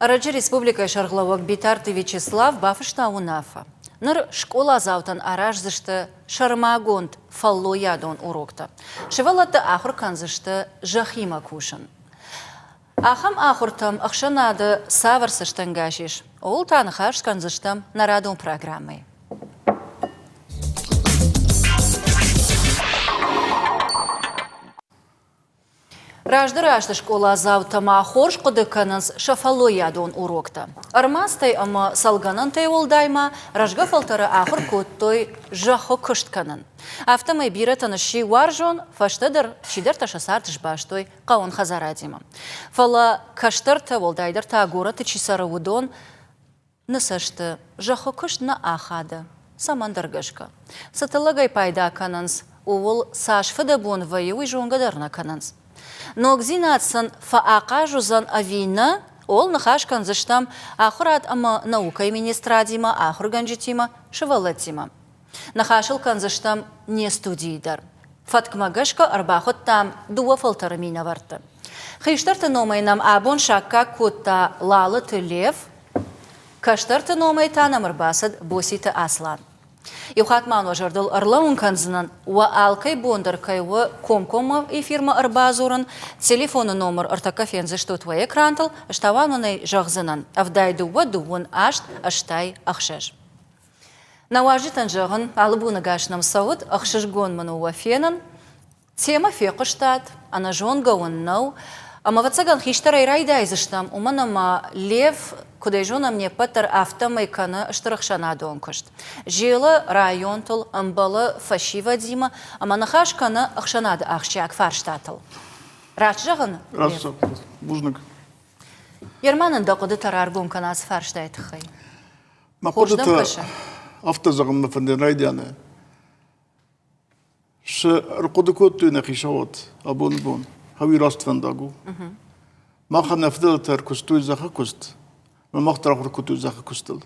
Ӕрӕджы республикӕйы сӕргълӕууӕг Битарты Вячеслав бафыста уынаффӕ. Ныр скъоладзаутӕн араздзысты сӕрмагонд фӕллойадон уроктӕ. Сывӕллӕтты ахуыр кӕндзысты зӕххимӕ кусын. Ахӕм ахуыртӕм ӕхсӕнады цавӕр цӕстӕнгас ис, ууыл та ныхас кӕндзыстӕм нӕ радон программӕйы. Раздӕры азты скъоладзаутӕ ма хорз хъуыды кӕнынц сӕ фӕллойадон уроктӕ. Ӕрмадзтӕй ӕмӕ цӕлгӕнӕнтӕй уӕлдай ма рӕзгӕ фӕлтӕры ахуыр кодтой зӕххы куыст кӕнын. Афтӕмӕй бирӕтӕн сси уарзон, фӕстӕдӕр чидӕртӕ сӕ цард сбастой хъӕуон хӕдзарадимӕ. Фӕлӕ кӕстӕртӕ, уӕлдайдӕр та горӕты чи цӕры, уыдон Нӕ цӕсты зӕххы куыст нӕ ахады, цӕмӕндӕр гӕсгӕ. Цы тыллӕгӕй пайда кӕнынц, ууыл цас фыдӕбон вӕййы, уый зонгӕ дӕр нӕ кӕнынц. Ногдзинад сын фӕахъаз уыдзӕн ӕви нӕ, ууыл ныхас кӕндзыстӕм Ахуырад ӕмӕ наукӕйы министрадимӕ, ахуыргӕнджытимӕ, сывӕллӕттимӕ. Ныхас ыл кӕндзыстӕм не студийы дӕр. Фӕткмӕ гӕсгӕ ӕрбахуыдтам дыууӕ фӕлтӕры минӕвӕртты. Хистӕрты номӕй нӕм абон саккаг кодта Лалыты Лев, кӕстӕрты номӕй та нӕм ӕрбацыд Боситы Аслан. Иу хатт ма уӕ зӕрдыл ӕрлӕууын кӕндзынӕн, уӕ алкӕй бон дӕр кӕй у комкоммӕ эфирмӕ ӕрбадзурын, телефоны номыр ӕртӕккӕ фендзыстут уӕ экрантыл, ӕз уын ӕй зӕгъдзынӕн, 72 дыууын аст 86. Нӕ уазджытӕн зӕгъын, алы боны гас нӕм цӕут, ӕхсызгон мын у уӕ фенын. Темӕ фехъуыстат, ӕнӕзонгӕ уын нӕу. Ӕмӕ, ӕвӕццӕгӕн, хистӕрӕй райдайдзыстӕм, уымӕн ӕмӕ Лев, куыд ӕй зонӕм, не ппӕт дӕр афтӕмӕй кӕны стыр ӕхсӕнадон куыст. Зилы районтыл, ӕмбӕлы фӕсивӕдимӕ ӕмӕ ныхас кӕны ӕхсӕнады ахсджиаг фарстатыл. Раст зӕгъын, Лев? Раст зӕгъын. Бузныг. Ерман ын дӕ хъуыдытӕ раргом кӕн ацы фарстайы тыххӕй. Мӕ хъуыдытӕ афтӕ зӕгъын мӕ фӕнды райдианы. Цы ӕрхъуыды кодтой нӕ хицауад абоны бон, хауи раст фӕндаг у. Махӕн нӕ фыдӕлтӕ ӕркуыстой зӕххы куыст, ӕмӕ мах дӕр ахуыр кодтой зӕххы куыстыл.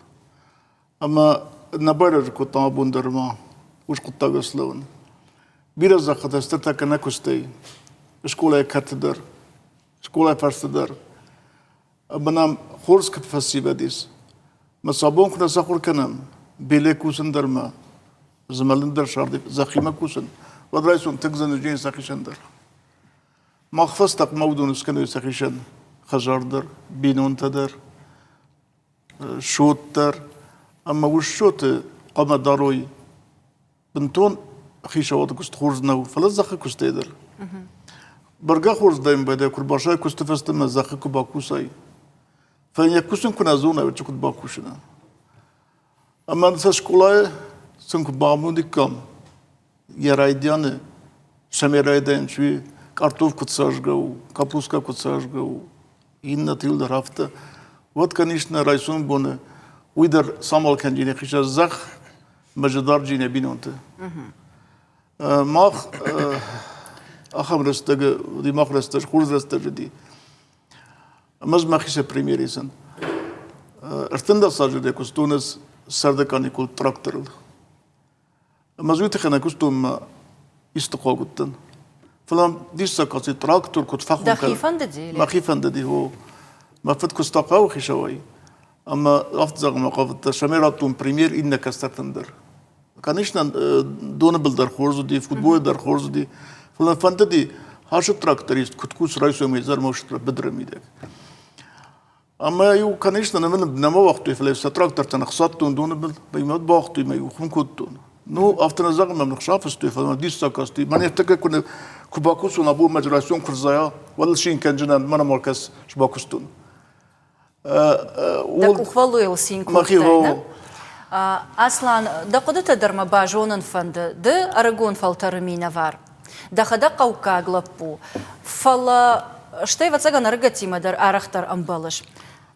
Ӕмӕ нӕ байрӕджы кодтам абон дӕр ма уыцы хъуыддаг слӕууын. Бирӕ зӕххытӕ стыртӕккӕ нӕ куыстӕй, скъолайы кӕрты дӕр, скъолайы фӕрсты дӕр. Ӕмӕ нӕм хорз куыд фӕсивӕд ис. Мӕ сӕ бон куы нӕ сахуыр кӕнӕм, беле кусын дӕр ма, змӕлын дӕр сӕрды зӕххимӕ кусын, уӕд райсом тынг зӕнӕджын сӕхицӕн дӕр. Мах фӕстагмӕ уыдон скӕной сӕхицӕн хӕдзар дӕр, бинонтӕ дӕр, цот дӕр. Ӕмӕ уыссоты хъуамӕ дарой бынтон хицауады куыст хорз нӕу, фӕлӕ зӕххы куыстӕй дӕр. Бӕргӕ хорз дӕм бӕдӕ куы рбасай куысты фӕстӕмӕ зӕххы куы бакусай. Фӕлӕ йӕ кусын куы нӕ зонай, уӕд куыд бакусына? Ӕмӕ сӕ скъолайы сын куы бамониккам, йӕ райдианы, сӕм йӕ райдиан чи картоф куыд саразгӕ у, капуска куыд саразгӕ у, иннӕтыл дӕр афтӕ. Уӕд, конечно, райсом боны уый дӕр самал кӕнджын хицӕн зӕхх мӕзӕдарджын бинонты. Мах ахӕм рӕстӕг уыди, мах рӕстӕг, хорз рӕстӕг уыди. Ӕмӕ ӕз мӕхицӕй премьер исын. 13 азы уыди, куыстон ӕз сӕрды каникул тракторыл. Ӕмӕ ӕз уый тыххӕй нӕ куыстон мӕ исты хъуаг уыдтӕн. Фӕлӕ диссаг аци трактор куыд фӕхуым Дӕхи фӕндыди? Мӕхи фӕндыди, о. Мӕ фыд куыста хъӕуы хицауӕй. Ӕмӕ афтӕ зӕгъынмӕ хъавыдтӕ, цӕмӕй радтон премьер иннӕ кӕстӕртӕн дӕр. Конечно, доны был дӕр хорз уыди, футболы дӕр хорз уыди, фӕлӕ фӕндыди, хӕсы тракторист куыд кусы райсомӕй изӕрмӕ быдыры мидӕг. Ӕмӕ-иу, конечно, нӕма уагътой, фӕлӕ сӕ трактортӕ ныхсадтон доны был, мӕ бауагътой, мӕ-иу хуым кодтон. Ну, афтӕ нӕ зӕгъын, мӕм ныхсафыстой, фӕлӕ мӕ диссаг касти. Мӕн ӕртӕккӕ куы куы бакусон, абон мӕ райсом куы рзайа, уӕд ыл цин кӕнджынӕн, мӕнӕ ма кӕс, сбакуыстон. Дӕ къухвӕллойыл цин кодтай, нӕ? Аслан, дӕ хъуыдытӕ дӕр мӕ базонын фӕнды. Ды ӕрыгон фӕлтӕры минӕвар. Дӕхӕдӕг хъӕуккаг лӕппу. Фӕлӕ стӕй, ӕвӕццӕгӕн, ӕрыгӕттимӕ дӕр арӕхдӕр ӕмбӕлыс.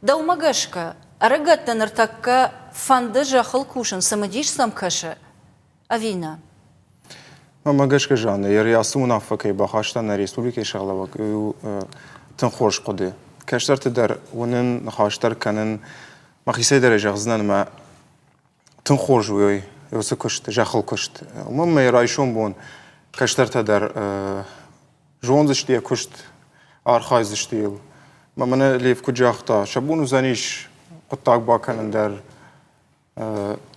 Дӕумӕ гӕсгӕ, ӕрыгӕтты ныртӕккӕ фӕнды зӕххыл кусын, цымыдис сӕм кӕсы ӕви нӕ? Мӕнмӕ гӕсгӕ, Жаннӕ, йӕ ацы уынаффӕ кӕй бахаста нӕ республикӕйы сӕргълӕууӕг, уый у тынг хорз хъуыды. Кӕстӕрты дӕр уынын, ныхас дӕр кӕнын. Мӕхицӕй дӕр ӕй зӕгъдзынӕн, ӕмӕ тынг хорз у уый, уыцы куыст, зӕххыл куыст. Уымӕн мӕ райсом бон кӕстӕртӕ дӕр зондзысты йӕ куыст, архайдзысты йыл. Мӕ мӕнӕ Лев куыд загъта, сӕ бон уыдзӕнис хъуыддаг бакӕнын дӕр.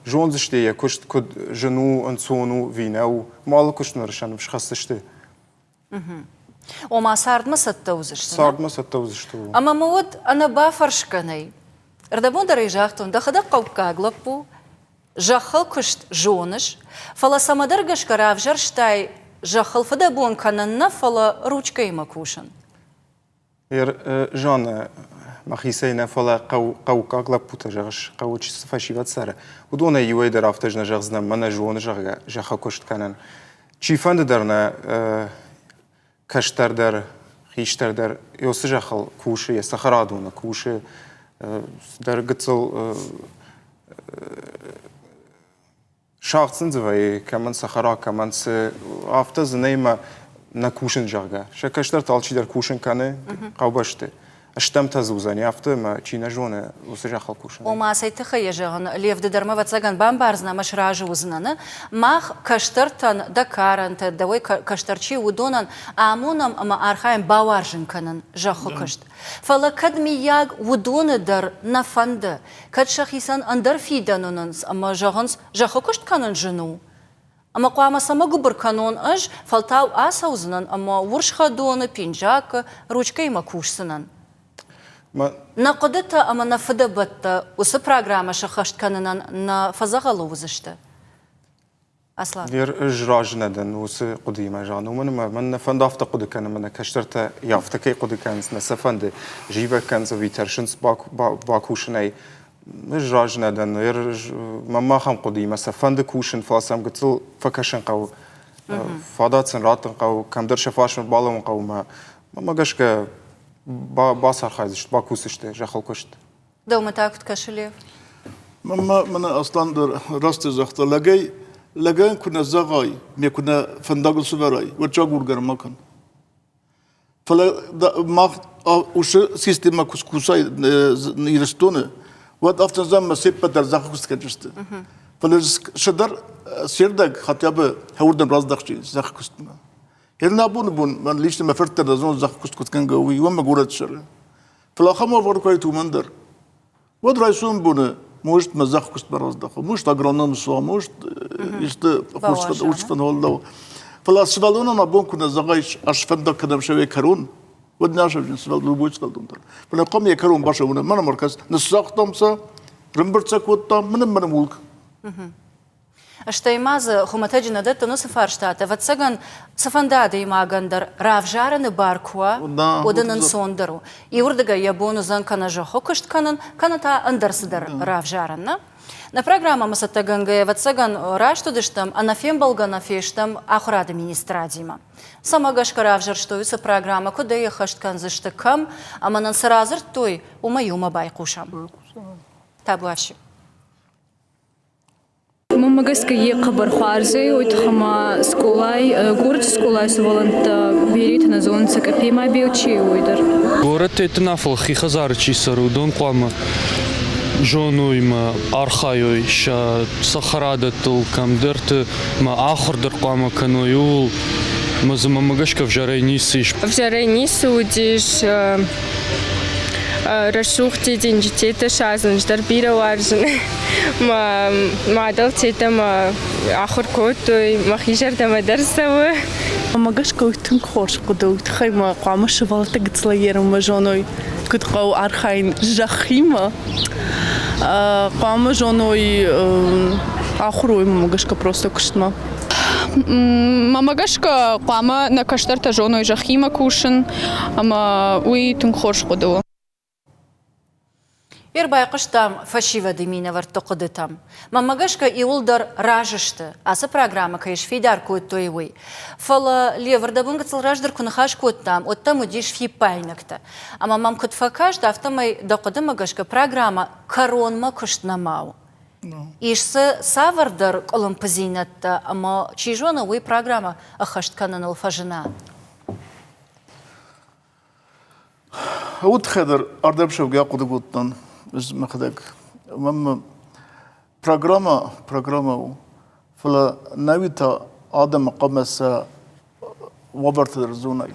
Зондзысты йӕ куыст куыд зын у, ӕнцон у, ви нӕу. Алы куыстмӕ сӕ ныфс хӕсдзысты. Ома цардмӕ цӕттӕ уыдзысты. Цардмӕ цӕттӕ уыдзысты. Ӕмӕ мӕ уӕд ӕнӕбафӕрсгӕ нӕй. Ӕрдӕбон дӕр ӕй загътон, дӕхӕдӕг хъӕуккаг лӕппу, зӕххыл куыст зоныс, фӕлӕ цӕмӕдӕр гӕсгӕ равзӕрстай зӕххыл фыдӕбон кӕнын нӕ, фӕлӕ ручкӕимӕ кусын. Жаннӕ, мӕхицӕй нӕ, фӕлӕ хъӕуккаг лӕппутӕ, зӕгъыс, хъӕуы цы фӕсивӕд цӕры, уыдонӕй иуӕй дӕр афтӕ нӕ зӕгъдзынӕн, мӕнӕ зоны, зӕгъгӕ, зӕххы куыст кӕнын. Чифӕнды дӕр нӕ кӕстӕр дӕр, хистӕр дӕр уыцы зӕххыл кусы, йӕ цӕхӕрадоны кусы, цыдӕр гыццыл Сагъд сын дзы вӕййы, кӕмӕн цӕхӕра, кӕмӕн цы, афтӕ дзы нӕй мӕ нӕ кусын, зӕгъгӕ. Сӕ кӕстӕрты алчидӕр кусын кӕны хъӕубӕсты. Стӕмтӕ дзы уыдзӕни, афтӕ мӕ чи нӕ зоны, уыцы зӕххыл кусын. Ома, цӕй тыххӕй йӕ зӕгъын, Лев, ды дӕр мӕ ӕвӕццӕгӕн бамбардзынӕ ӕмӕ сразы уыдзынӕ. Мах кӕстӕртӕн, дӕ карӕнтӕ, дӕуӕй кӕстӕр чи у, уыдонӕн амонӕм ӕмӕ архайӕм бауарзын кӕнын зӕххы куыст. Фӕлӕ кӕд, миййаг, уыдоны дӕр нӕ фӕнды, Кӕд сӕхицӕн ӕндӕр фидӕн уынынц ӕмӕ зӕгъынц, зӕххы куыст кӕнын зын у, ӕмӕ хъуамӕ цӕмӕ гуыбыр кӕнон ӕз, фӕлтау ацӕудзынӕн ӕмӕ урс хӕдоны, пинджакы, ручкӕимӕ кусдзынӕн. Нӕ хъуыдытӕ ӕмӕ нӕ фыдӕбӕттӕ уыцы программӕ сӕххӕст кӕнынӕн нӕ фӕдзӕгъӕлы уыдзысты? Аслан. Вер, ӕз разы нӕ дӕн уыцы хъуыдыимӕ, зӕгъын, уымӕн ӕмӕ мӕн нӕ фӕнды афтӕ хъуыды кӕнын, мӕнӕ кӕстӕртӕ афтӕ кӕй хъуыды кӕнынц, нӕ сӕ фӕнды, зивӕг кӕнынц ӕви тӕрсынц бакусынӕй. Ӕз разы нӕ дӕн, мӕнмӕ ахӕм хъуыдыимӕ сӕ фӕнды кусын, фӕлӕ сӕм гыццыл фӕкӕсын хъӕуы. Фадат сын раттын хъӕуы, кӕмдӕр сӕ фарсмӕ балӕууын хъӕуы мӕ мӕнмӕ гӕсгӕ бацархайдзысты, бакусдзысты зӕххыл куыст. Дӕумӕ та куыд кӕсы, Лев? Мӕнмӕ мӕнӕ Аслан дӕр раст загъта, лӕгӕй лӕгӕн куы нӕ зӕгъай, ме куы нӕ фӕндагыл сывӕрай, уӕд агургӕ ма кӕн. Фӕлӕ мах уыцы системӕ куы скусай Ирыстоны, уӕд афтӕ зӕгъӕм, се ппӕт дӕр зӕххы куыст кӕнджысты. Фӕлӕ сӕдӕр се рдӕг хотя бы хӕуырдӕм раздӕхти зӕххы куыстмӕ. Ерын абоны бон мӕн лично мӕ фырттӕ дӕр зоны зӕххы куыст куыд кӕнгӕ, уый уымӕ горӕт цӕры. Фӕлӕ ахӕм уавӕр куы уымӕн дӕр. Уӕд райсом боны может мӕ зӕхкуыстмӕ раздӕхо, может агроном суа, может исты урсфӕнвӕлдау. Фӕлӕ сывӕллонӕн абон куы нӕ зӕгъай, ӕз фӕндаг кӕдӕм сӕвӕй кӕрон, уӕд нӕ асӕвджын сывӕллон любой сывӕллон дӕр. Фӕлӕ хъуамӕ йӕ кӕрон башӕуына. Мӕнӕ марказ ныссагътам сӕ, рымбырд сӕ кодтам, мӕнӕ мӕнӕ мулк. Стӕй ма дзы хуымӕтӕджы нӕ дӕттын уыцы фарстатӕ. Ӕвӕццӕгӕн, цыфӕнды адӕймагӕн дӕр равзарыны бар куы уа, уӕд ын ӕнцондӕр у. Иуырдыгӕй йӕ бон уыдзӕн кӕнӕ зӕххы куыст кӕнын, кӕнӕ та ӕндӕр цыдӕр равзарын. Нӕ? Нӕ программӕмӕ цӕттӕгӕнгӕйӕ, ӕвӕццӕгӕн, раст уыдыстӕм, ӕнӕфембӕлгӕ нӕ фестӕм ахуырады министрадимӕ. Цӕмӕ гӕсгӕ равзӕрстой уыцы программӕ, куыд ӕй ӕххӕст кӕндзысты, кӕм ӕмӕ нын цы радзырдтой, уымӕ иумӕ байхъусӕм. Табуафси. Мӕнмӕ гӕсгӕ е хъӕбӕр хуарз ӕй, уой туххӕй ма скъолай, горӕти скъолай сувӕллӕнттӕ беретӕ нӕ зонунцӕ къӕпемӕ бел чи ӕй, уой дӕр. Горӕттӕй тынафыл хи хӕдзары чи цӕры, уыдон хъуамӕ зоной ӕмӕ архайой сӕ цӕхӕрадӕттыл, кӕмдӕрты ма ахуыр дӕр хъуамӕ кӕной, ууыл. Ӕмӕ дзы мӕнмӕ гӕсгӕ ӕвзӕрӕй ницы ис. Ӕвзӕрӕй ницы уыдис. Рӕсугъд дидинджытӕ садзын ӕз дӕр бирӕ уарзын. Мӕ мадӕлтӕ мӕ ахуыр кодтой, мӕхи зӕрдӕмӕ дӕр цӕуы. Мӕ гӕсгӕ уый тынг хорз хъуыды у, тыххӕй мӕ хъуамӕ сывӕллӕттӕ гыццылӕй ерынмӕ зоной, куыд хъӕуы архайын зӕххимӕ. Хъуамӕ зоной ахуыр уой мӕ гӕсгӕ просто куыстмӕ. Мӕмӕ гӕсгӕ хъуамӕ нӕ кӕстӕртӕ зоной зӕххимӕ кусын, ӕмӕ уый тынг хорз хъуыды у. Ӕрбайхъуыстам фӕсивӕды минӕвӕртты хъуыдытӕм. Мӕнмӕ гӕсгӕ, иуылдӕр разы сты, ацы программӕ кӕй сфидар кодтой, уый. Фӕлӕ Левырдӕбон гыццыл раздӕр куы ныхас кодтам, уӕд дӕм уыдис фиппаинӕгтӕ. Ӕмӕ мӕм куыд фӕкаст, афтӕмӕй дӕ хъуыдымӕ гӕсгӕ программӕ кӕронмӕ куыст нӕма у. Ис дзы цавӕрдӕр къуылымпыдзинӕдтӕ ӕмӕ, чи зоны, уый программӕ ӕххӕст кӕныныл фӕзына. Уый тыххӕй дӕр ардӕм цӕугӕ ахъуыды кодтон ӕз мӕхӕдӕг. Мӕнмӕ программӕ программӕ у, фӕлӕ нӕуи та адӕмы хъуамӕ сӕ уавӕртӕ дӕр зонай.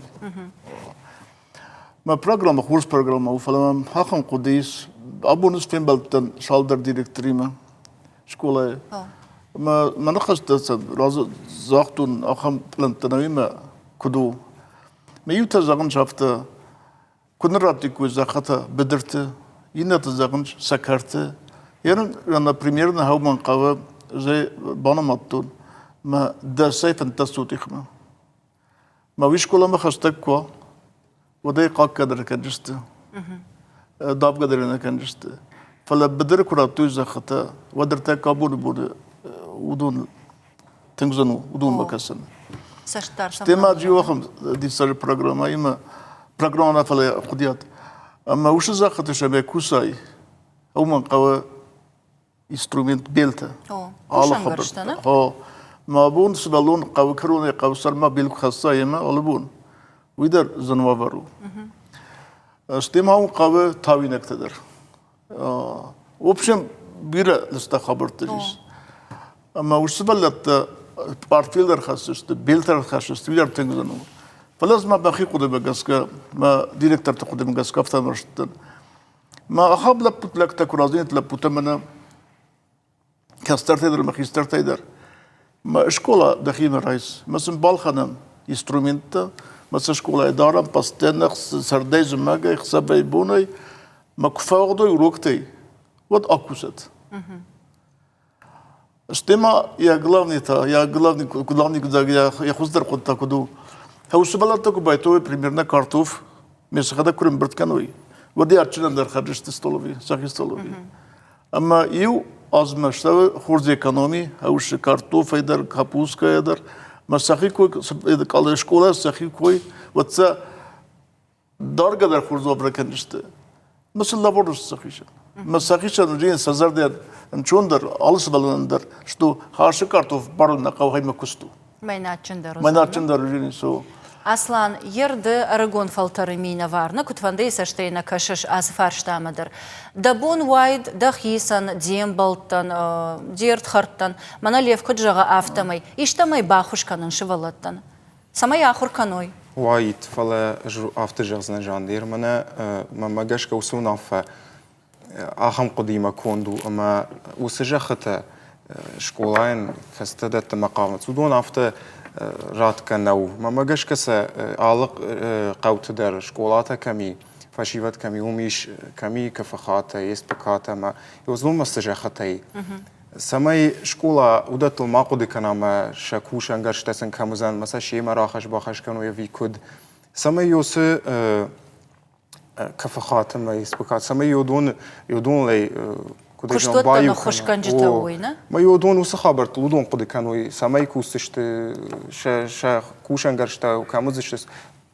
Мӕ программӕ хорз программӕ у, фӕлӕ мӕм ахӕм хъуыды ис. Абон ӕз фембӕлдтӕн цалдӕр директоримӕ скъолайы. Мӕ мӕ ныхӕстӕ сӕ загътон ахӕм пълӕнттӕ нӕуимӕ куыд у. Мӕ иутӕ зӕгъынц афтӕ, куы нын раттиккой зӕххытӕ быдырты, иннӕтӕ зӕгъынц сӕ кӕрты. Ерын, например, нӕ хъӕумӕ хъӕуы банымадтон мӕ дӕсӕй 15 сотихмӕ. Мӕ уый скъоламӕ хӕстӕг куы уа, уӕд ӕй хъахъхъӕ дӕр кӕнджысты, давгӕ дӕр нӕ кӕнджысты. Фӕлӕ быдыры куы радтой зӕххытӕ, уӕд ӕртӕккӕ абоны боны уыдон тынг зын у уыдонмӕ кӕсын. Стӕй ма иу ахӕм диссаджы программӕимӕ, программӕ нӕ, фӕлӕ хъуыдыйад. Ӕмӕ уыцы зӕххыты сӕмӕ кусай, уымӕн хъӕуы инструмент белтӕ. Алы хабӕрттӕ. О, мӕ бон сывӕллон хъӕуы кӕронӕй хъӕуы сӕрмӕ бел куы хӕсса йемӕ алы бон, уый дӕр зын уавӕр у. Стӕй ма уым хъӕуы тауинӕгтӕ дӕр. В общем, бирӕ лыстӕг хабӕрттӕ ис. Ӕмӕ уыцы сывӕллӕттӕ пъартфел дӕр хӕсдзысты, белтӕ дӕр хӕсдзысты, уый дӕр тынг зын у. Фӕлӕ ӕз мӕ мӕхи хъуыдымӕ гӕсгӕ, мӕ директорты хъуыдымӕ гӕсгӕ афтӕ ӕмбӕрстдӕн. Мӕ ахӕм лӕппут-лӕгтӕ куы разынид лӕппутӕ мӕнӕ кӕстӕртӕй дӕр ӕмӕ хистӕртӕй дӕр. Мӕ скъола дӕхимӕ райс, мӕ сын балхӕнӕм инструменттӕ, мӕ сӕ скъолайы дарӕм постоянно сӕрдӕй, зымӕгӕй, хсӕвӕй, бонӕй. Мӕ куы фӕуагъдой уроктӕй, уӕд акусӕт. Стӕй ма йӕ главный та, йӕ главный, главный йӕ хуыздӕр хъуыддаг куыд у, хъӕуы сывӕллӕттӕ куы байтой примерно картоф, ме сӕхӕдӕг куы рымбырд кӕной, уӕд йӕ адджынӕн дӕр хӕрдзысты столовый, сӕхи столовый. Ӕмӕ иу азмӕ ссӕуы хорз экономи, хӕусы картофӕй дӕр, капускайӕ дӕр, мӕ сӕхи кой, скъола сӕхи кой, уӕд сӕ Даргӕ дӕр хорз уавӕры кӕндзысты. Мӕ сын лӕвар сӕхицӕн. Мӕ сӕхицӕн уыди сӕ зӕрдӕ ӕнцондӕр, алы сывӕллонӕн дӕр, что хӕсы картоф барын нӕ хъӕуы мӕ куыст у. Мӕнадджындӕр уыдзӕн. Мӕнадджындӕр уыдзӕн, so. Аслан, ер ды ӕрыгон фӕлтӕры минӕвар, нӕ куыдфӕндыйы цӕстӕй нӕ кӕсыс ацы фарстамӕ дӕр. Дӕ бон уаид дӕхицӕн, де мбӕлттӕн, де рдхӕрдтӕн, мӕнӕ Лев куыд зӕгъы, афтӕмӕй, истӕмӕй баххуыс кӕнын сывӕллӕттӕн? Цӕмӕй ахуыр кӕной? Уаид, фӕлӕ ӕз афтӕ зӕгъдзынӕн, Жандер, мӕнӕ мӕнмӕ гӕсгӕ уыцы уынаффӕ ахӕм хъуыдыимӕ конд у, ӕмӕ уыцы зӕххытӕ скъолайӕн кӕцытӕ дӕттынмӕ хъавынц, уыдон афтӕ ратгӕ нӕу. Мӕнмӕ гӕсгӕ сӕ алы хъӕуты дӕр скъолатӕ кӕм и, фӕсивӕд кӕм и, уым ис кӕм и КФХ-тӕ, СПК-тӕ ӕмӕ уыдонмӕ цы зӕххытӕ и, Цӕмӕй скъола уыдӕттыл ма хъуыды кӕна ӕмӕ сӕ кусӕнгӕрзтӕ сын кӕм уыдзӕн ӕмӕ сӕ семӕ рахӕсс-бахӕсс кӕной ӕви куыд, цӕмӕй уыцы КФХ-ты ӕмӕ СПК, цӕмӕй уыдон уыдонӕй куыд Куыстуӕттӕ ныххуысгӕнджытӕ уой, нӕ? Мӕ уыдон уыцы хабӕрттыл уыдон хъуыды кӕной, цӕмӕй кусдзысты, сӕ сӕ кусӕнгӕрзтӕ кӕм уыдзысты,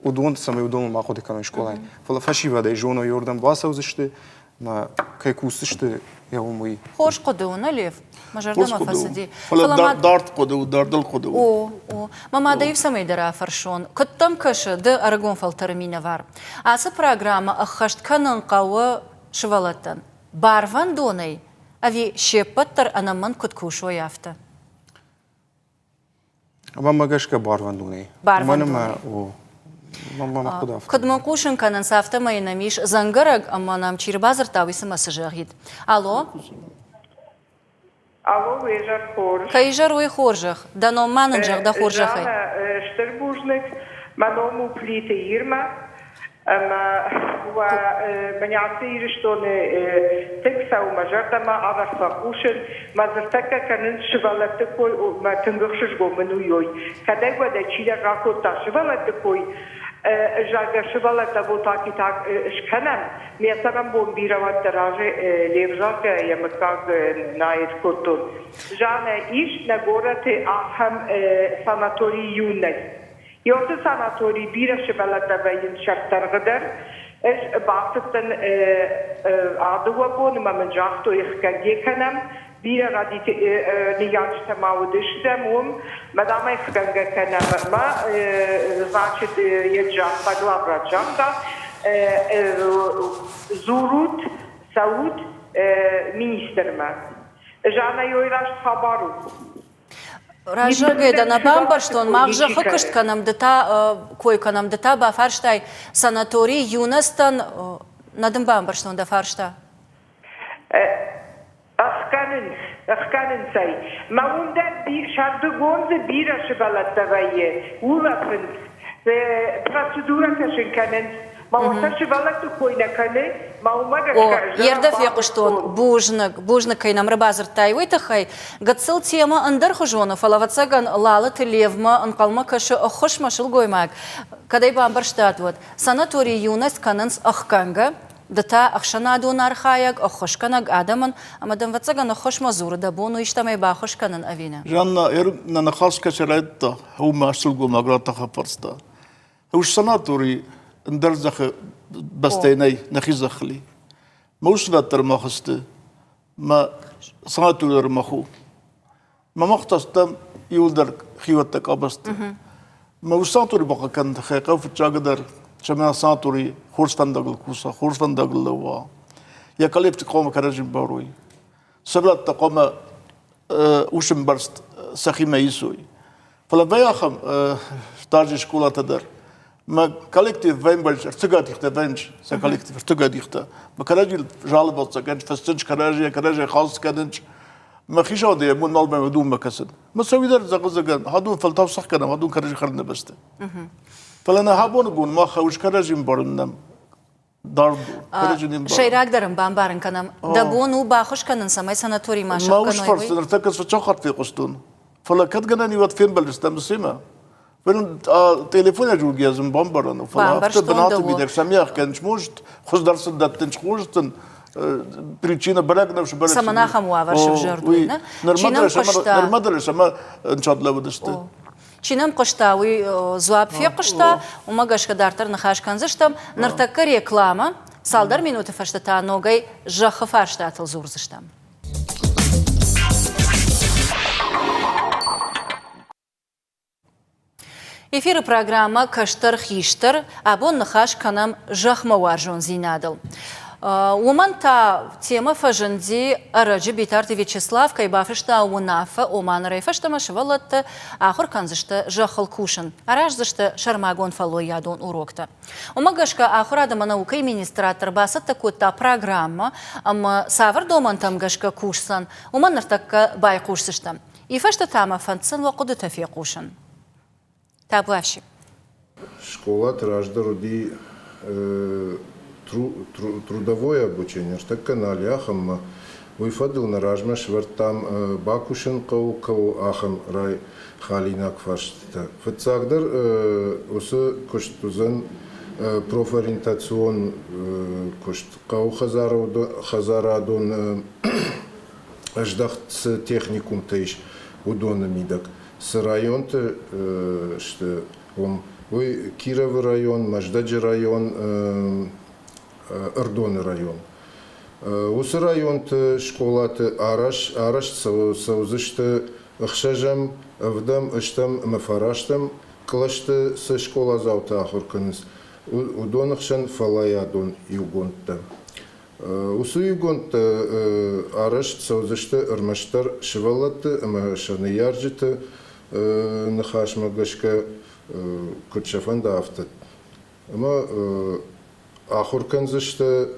уыдон, цӕмӕй уыдоныл ма хъуыды кӕной скъолайы. Фӕлӕ фӕсивӕдӕй зоной, уырдӕм бацӕудзысты, мӕ кӕй кусдзысты, йӕ уым уый. Хорз хъуыды у, нӕ, Лев? Мӕ зӕрдӕмӕ фӕцыди. Фӕлӕ дард хъуыды у, дардыл хъуыды у. О, о. Мӕ мадӕй цӕмӕйдӕр афӕрсон. Куыд дӕм кӕсы, ды ӕрыгон фӕлтӕры минӕвар? Ацы программӕ ӕххӕст кӕнын хъӕуы сывӕллӕттӕн барвӕндонӕй ӕви се ппӕт дӕр ӕнӕмӕнг куыд кусой, афтӕ? Мӕнмӕ гӕсгӕ барвӕндонӕй. Барвӕндонӕй. Куыд мын хъусын кӕнынц, афтӕмӕй нӕм ис дзӕнгӕрӕг ӕмӕ нӕм чи рбадзырдта, уый цымӕ цы зӕгъид? Алло? Алло, уе зӕр хорз. Кӕй зӕр, уый хорзӕх. Дӕ ном ма нын зӕгъ дӕ хорзӕхӕй. Жаннӕ, стыр бузныг. Мӕ ном у Плиты Ирмӕ. Ӕмӕ уӕ мӕнӕ ацы Ирыстоны тынг цӕуы мӕ зӕрдӕмӕ, арӕх фӕхъусын. Мӕ дзырдтӕгтӕ кӕнынц сывӕллӕтты кой, мӕ тынг ӕхсызгон мын у уый. Кӕдӕй-уӕдӕй чидӕр ракодта сывӕллӕтты кой, зӕгъгӕ, сывӕллӕттӕ вот так и так скӕнӕм. Ме цӕрӕнбон бирӕ уӕддӕр разы Лев, зӕгъгӕ, йӕ мыггаг нает кодтон. Жаннӕ, ис нӕ горӕты ахӕм санаторий Юность. Ёрты санаторий бирӕ сывӕллӕттӕ вӕййынц сӕрддӕргъы дӕр. Ӕз бацыдтӕн а дыууӕ боны ӕмӕ мын загътой, хгӕгге кӕнӕм. Бирӕ радиты ныййарджытӕ ма уыдыстӕм уым. Мадам ӕй хгӕнгӕ кӕнӕм. Мӕ, значит, йӕ загъта, главврач загъта, дзурут, цӕут министрмӕ. Жанна, ёй раст хабар у. Раззагӕй дӕ нӕ бамбӕрстон, мах зӕххы куыст кӕнӕм, ды та кой кӕнӕм, ды та бафарстай санаторий Юностӕн, нӕ дын бамбӕрстон дӕ фарста. Ӕхгӕнынц, ӕхгӕнынц ӕй. Мӕ уым дӕр сӕрдыгон дзы бирӕ сывӕллӕттӕ вӕййы, улӕфынц, процедурӕтӕ сын кӕнынц. Мӕ уӕртӕ сывӕллӕтты кой нӕ кӕны, мӕ уымӕ гӕсгӕ О, йе рдӕ фехъуыстон, бузныг, бузныг, кӕй нӕм ӕрбадзырдтай, уый тыххӕй. Гыццыл темӕ ӕндӕрхуызон у, фӕлӕ, ӕвӕццӕгӕн, Лалыты Левмӕ ӕнхъӕлмӕ кӕсы ӕххуысмӕ сылгоймаг. Кӕд ӕй бамбӕрстат, уӕд санаторий Юность кӕнынц ӕхгӕнгӕ, Ды та ӕхсӕнадон архайӕг, ӕххуысгӕнӕг адӕмӕн, ӕмӕ дӕм, ӕвӕццӕгӕн, ӕххуысмӕ дзуры, дӕ бон у истӕмӕй баххуыс кӕнын ӕви нӕ? Жанна, нӕ ныхас кӕцы райдыдта, уымӕ сылгоймаг радта хабӕрттӕ. Ус санаторий ӕндӕр зӕххы бӕстӕй нӕй, нӕхи зӕххыл и. Мӕ ус дӕр мах сты, мӕ санаторий дӕр мах у. Мӕ махта стӕм иуылдӕр хиуӕттӕ къабӕзты. Мӕ ус санаторий бахъахъхъӕныны тыххӕй хъӕуы фыццагдӕр, цӕмӕй санаторий хорз фӕндагыл куса, хорз фӕндагыл лӕууа. Йӕ коллектив хъуамӕ кӕрӕдзи барой. Сывӕллӕттӕ хъуамӕ усы мбӕрст сӕхимӕ исой. Фӕлӕ вӕййы ахӕм стажы скъолатӕ дӕр. Мӕ коллектив вӕймбӕлд ӕртыгӕдихтӕ вӕййынц сӕ коллектив ӕртыгӕдихтӕ. Мӕ кӕрӕдзи жалобӕ кӕнынц, фӕстынц кӕрӕдзийӕ, кӕрӕдзийӕ хӕлц кӕнынц. Мӕ хицауады йӕ бон нал бӕмӕ дунмӕ кӕсын. Мӕ цӕуи дӕр зӕгъы-зӕгӕн, хадон фӕлтау сах кӕнӕм, хадон кӕрӕдзи хӕрыны бӕсты. Фӕлӕ нӕ абоны бон мах хъӕуы кӕрӕдзи ӕмбарын нӕм дард кӕрӕдзи не мбарӕм. Сӕйрагдӕр ын бамбарын кӕнӕм, дӕ бон у баххуыс кӕнын, цӕмӕй санаториймӕ Мӕ ус фӕрсы, ныртӕккӕ фыццаг хатт фехъуыстон. Фӕлӕ кӕд гӕнӕн и, уӕд фембӕлдыстӕм семӕ. Телефонӕй дзургӕ зын бамбарӕн у, фӕлӕ афтӕ бынаты мидӕг сӕмиах кӕнын может, хуыздӕр сын дӕттын схоздзӕн, причина бӕрӕг нӕ сбӕрӕг. Цӕмӕн ахӕм уавӕр сывзӕрд, уый, нӕ? Чи нӕм хъуыста? Нырма дӕр сӕмӕ ӕнцад лӕууыдысты. Чи нӕм хъуыста, уый дзуапп фехъуыста, уымӕ гӕсгӕ дарддӕр ныхас кӕндзыстӕм. Ныртӕккӕ рекламӕ, цалдӕр минуты фӕстӕ та ногӕй зӕххы фарстатыл дзурдзыстӕм. Эфиры программӕ «Кӕстӕр-хистӕр» абон ныхас кӕнӕм зӕхмӕ уарзондзинадыл. Уымӕн та темӕ фӕзынди ӕрӕджы Битарты Вячеслав кӕй бафыста уынаффӕ, ома нырӕй фӕстӕмӕ сывӕллӕттӕ ахуыр кӕндзысты зӕххыл кусын, араздзысты сӕрмагонд фӕллойадон уроктӕ. Уымӕ гӕсгӕ ахуырад ӕмӕ наукӕйы министрад дӕр бацӕттӕ кодта программӕ ӕмӕ цавӕр домӕнтӕм гӕсгӕ кусдзӕн, уымӕн ныртӕккӕ байхъусдзыстӕм. И фӕстӕ та мӕ фӕнддзӕн уӕ хъуыдытӕ фехъусын. Табуафси. Скъолаты раздӕр уыди трудовое обучение, ныртӕккӕ нал и ахӕммӕ. Уый фӕдыл нӕ размӕ сӕвӕрдтам бакусын хъӕуы кӕуыл ахӕм райхалинаг фарстытӕ. Фыццагдӕр уыцы куыст уыдзӕн профориентацион куыст хъӕуы хӕдзарадон ӕздӕхт цы техникумтӕ ис, уыдоны мидӕг. Цы районты сты, уым уый Кировы район, Мӕздӕджы район, Ӕрдоны район. Уыцы районты скъолаты арӕзт цӕудзысты ӕхсӕзӕм, ӕвдӕм, ӕстӕм ӕмӕ фарӕстӕм кълӕсты цы скъоладзаутӕ ахуыр кӕнынц, уыдоны хсӕн фӕллайадон иугондтӕ. Уыцы иугондтӕ арӕзт цӕудзысты ӕрмӕстдӕр сывӕллӕтты ӕмӕ сӕ ныййарджыты ныхасмӕ гӕсгӕ, куыд сӕ фӕнда, афтӕ. Ӕмӕ ахуыр кӕндзысты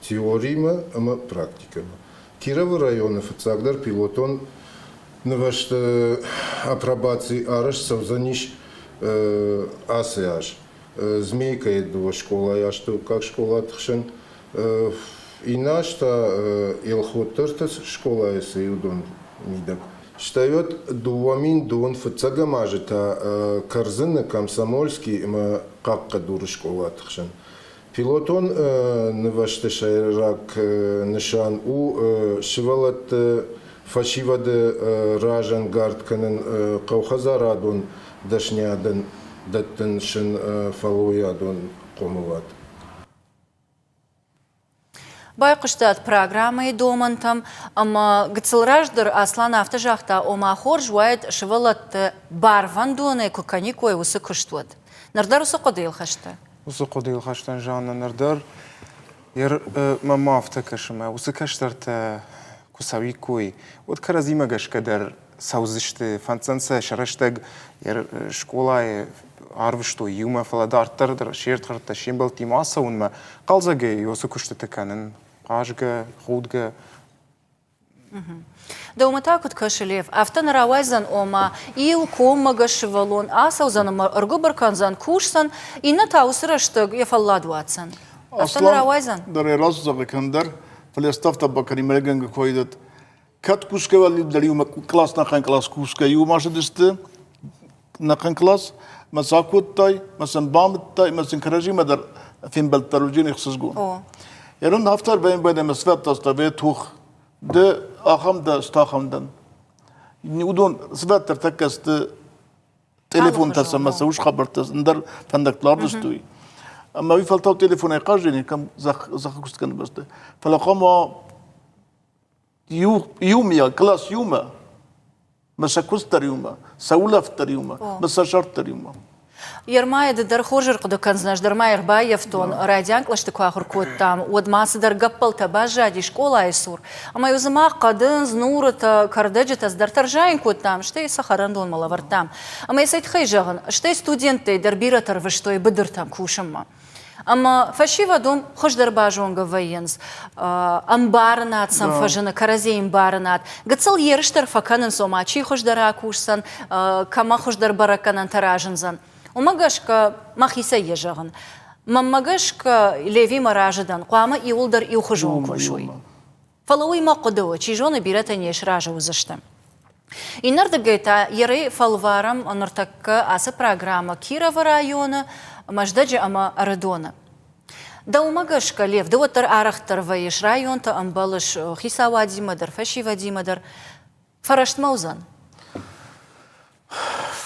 теоримӕ ӕмӕ практикӕмӕ. Кировы районы фыццагдӕр пилотон нывӕзты апробаци арӕзт цӕудзӕнис ацы аз. Змейкӕйы дыууӕ скъолайы астӕуккаг скъолаты хсӕн. Иннӕ аз та Елхотдӕрты скъолайы цы уыдон мидӕг. Стӕй уӕд 2002 фыццӕгӕм азы та Кӕрдзыны, Комсомольский ӕмӕ Хъахъхъӕдуры скъолаты хсӕн. Пилотон нывӕзты сӕйраг нысан у сывӕллӕтты фӕсивӕды разӕнгард кӕнын хъӕухӕдзарадон дӕсниадӕн дӕттын сын фӕллойадон хъомылад. Байхъуыстат программӕйы домӕнтӕм ӕмӕ гыццыл раздӕр Аслан афтӕ загъта, ома хорз уаид сывӕллӕтты барвӕндонӕй куы кӕниккой уыцы куыст, уӕд. Ныр дӕр уыцы хъуыдыйыл хӕсты? Уыцы хъуыдыйыл хӕстӕн Жанна ныр дӕр мӕм афтӕ кӕсы, мӕ уыцы кӕстӕртӕ куы цӕуиккой, уӕд кӕрӕдзимӕ гӕсгӕ дӕр. цӕудзысты, фӕнддзӕн сӕ сӕ рӕстӕг скъолайы арвыстой иумӕ, фӕлӕ дарддӕр дӕр се рдхӕрдтӕ се мбӕлттимӕ ацӕуынмӕ хъӕлдзӕгӕй уыцы куыстыты кӕнын, хъазгӕ, худгӕ. Дӕумӕ та куыд кӕсы, Лев, афтӕ нӕ рауайдзӕн, ома иу коммӕгӕс сывӕллон ацӕудзӕн ӕмӕ ӕргуыбыр кӕндзӕн, кусдзӕн, иннӕ та уыцы рӕстӕг йӕ фӕллад уадздзӕн. Афтӕ нӕ рауайдзӕн? Дӕр ӕй раст зӕгъы кӕмдӕр, фӕлӕ ставта бакӕнимӕгӕнгӕ куы айдӕт. Кӕд кусгӕ дӕр иумӕ класс нӕхъӕн класс кусгӕ иумӕ ацыдысты, нӕхъӕн класс, мӕ сӕ акодтай, мӕ сын бамыдтай, мӕ сын кӕрӕдзимӕ дӕр фембӕлдтӕ уыди ӕхсызгон. Ерын афтӕ ӕрбайын ӕмӕ сфӕдтаста ве тух. Ды ахӕм дӕ, стахӕм дӕн. Уыдон цыдӕрддӕр тӕккӕ сты телефонтӕ ӕмӕ сӕ ус хабӕрттӕ ӕндӕр фӕндӕгтыл ӕрвыстой. Ӕмӕ уый фӕлтау телефонӕй хъазыни, кӕм зӕххы куыст кӕны бӕсты. Фӕлӕ хъуамӕ иумиаг класс иумӕ, мӕ сӕ куыст дӕр иумӕ, сӕ улӕфт дӕр иумӕ, мӕ сӕ сӕрд дӕр иумӕ. Ермайы ды дӕр хорз ӕрхъуыды кӕндзынӕ, ӕз дӕр ма ӕрбаййӕфтон, райдиан кълӕсты куы ахуыр кодтам, уӕд ма цыдӕр гӕппӕлтӕ баззади скъолайы цур. Ӕмӕ-иу дзы мах хъӕдындз, нурытӕ, кӕрдӕджытӕ цыдӕртӕ ӕрзайын кодтам, стӕй сӕ хӕрӕндонмӕ лӕвӕрдтам. Ӕмӕ цӕй тыххӕй зӕгъын, стӕй студенттӕй дӕр бирӕтӕ рвыстой быдыртӕм кусынмӕ. Ӕмӕ фӕсивӕд уым хуыздӕр базонгӕ вӕййынц, ӕмбарынад сӕм фӕзыны, кӕрӕдзийы ӕмбарынад. Гыццыл ерыс дӕр фӕкӕнынц, ома чи хуыздӕр акусдзӕн, кӕмӕ хуыздӕр бӕрӕггӕнӕнтӕ разындзӕн. Уымӕ гӕсгӕ мӕхицӕй йӕ зӕгъын. Мӕнмӕ гӕсгӕ Левимӕ разы дӕн, хъуамӕ иуылдӕр иухуызон кусой. Фӕлӕ уый мӕ хъуыды у, чи зоны, бирӕтӕ не сразы уыдзысты. Иннӕрдыгӕй та ерӕй фӕлварӕм ныртӕккӕ ацы программӕ Кировы районы, Мӕздӕджы ӕмӕ Ӕрыдоны. Дӕумӕ гӕсгӕ, Лев, ды уӕддӕр арӕхдӕр вӕййыс районты, ӕмбӕлыс хицауадимӕ дӕр, фӕсивӕдимӕ дӕр. Фӕрӕстмӕ уыдзӕн?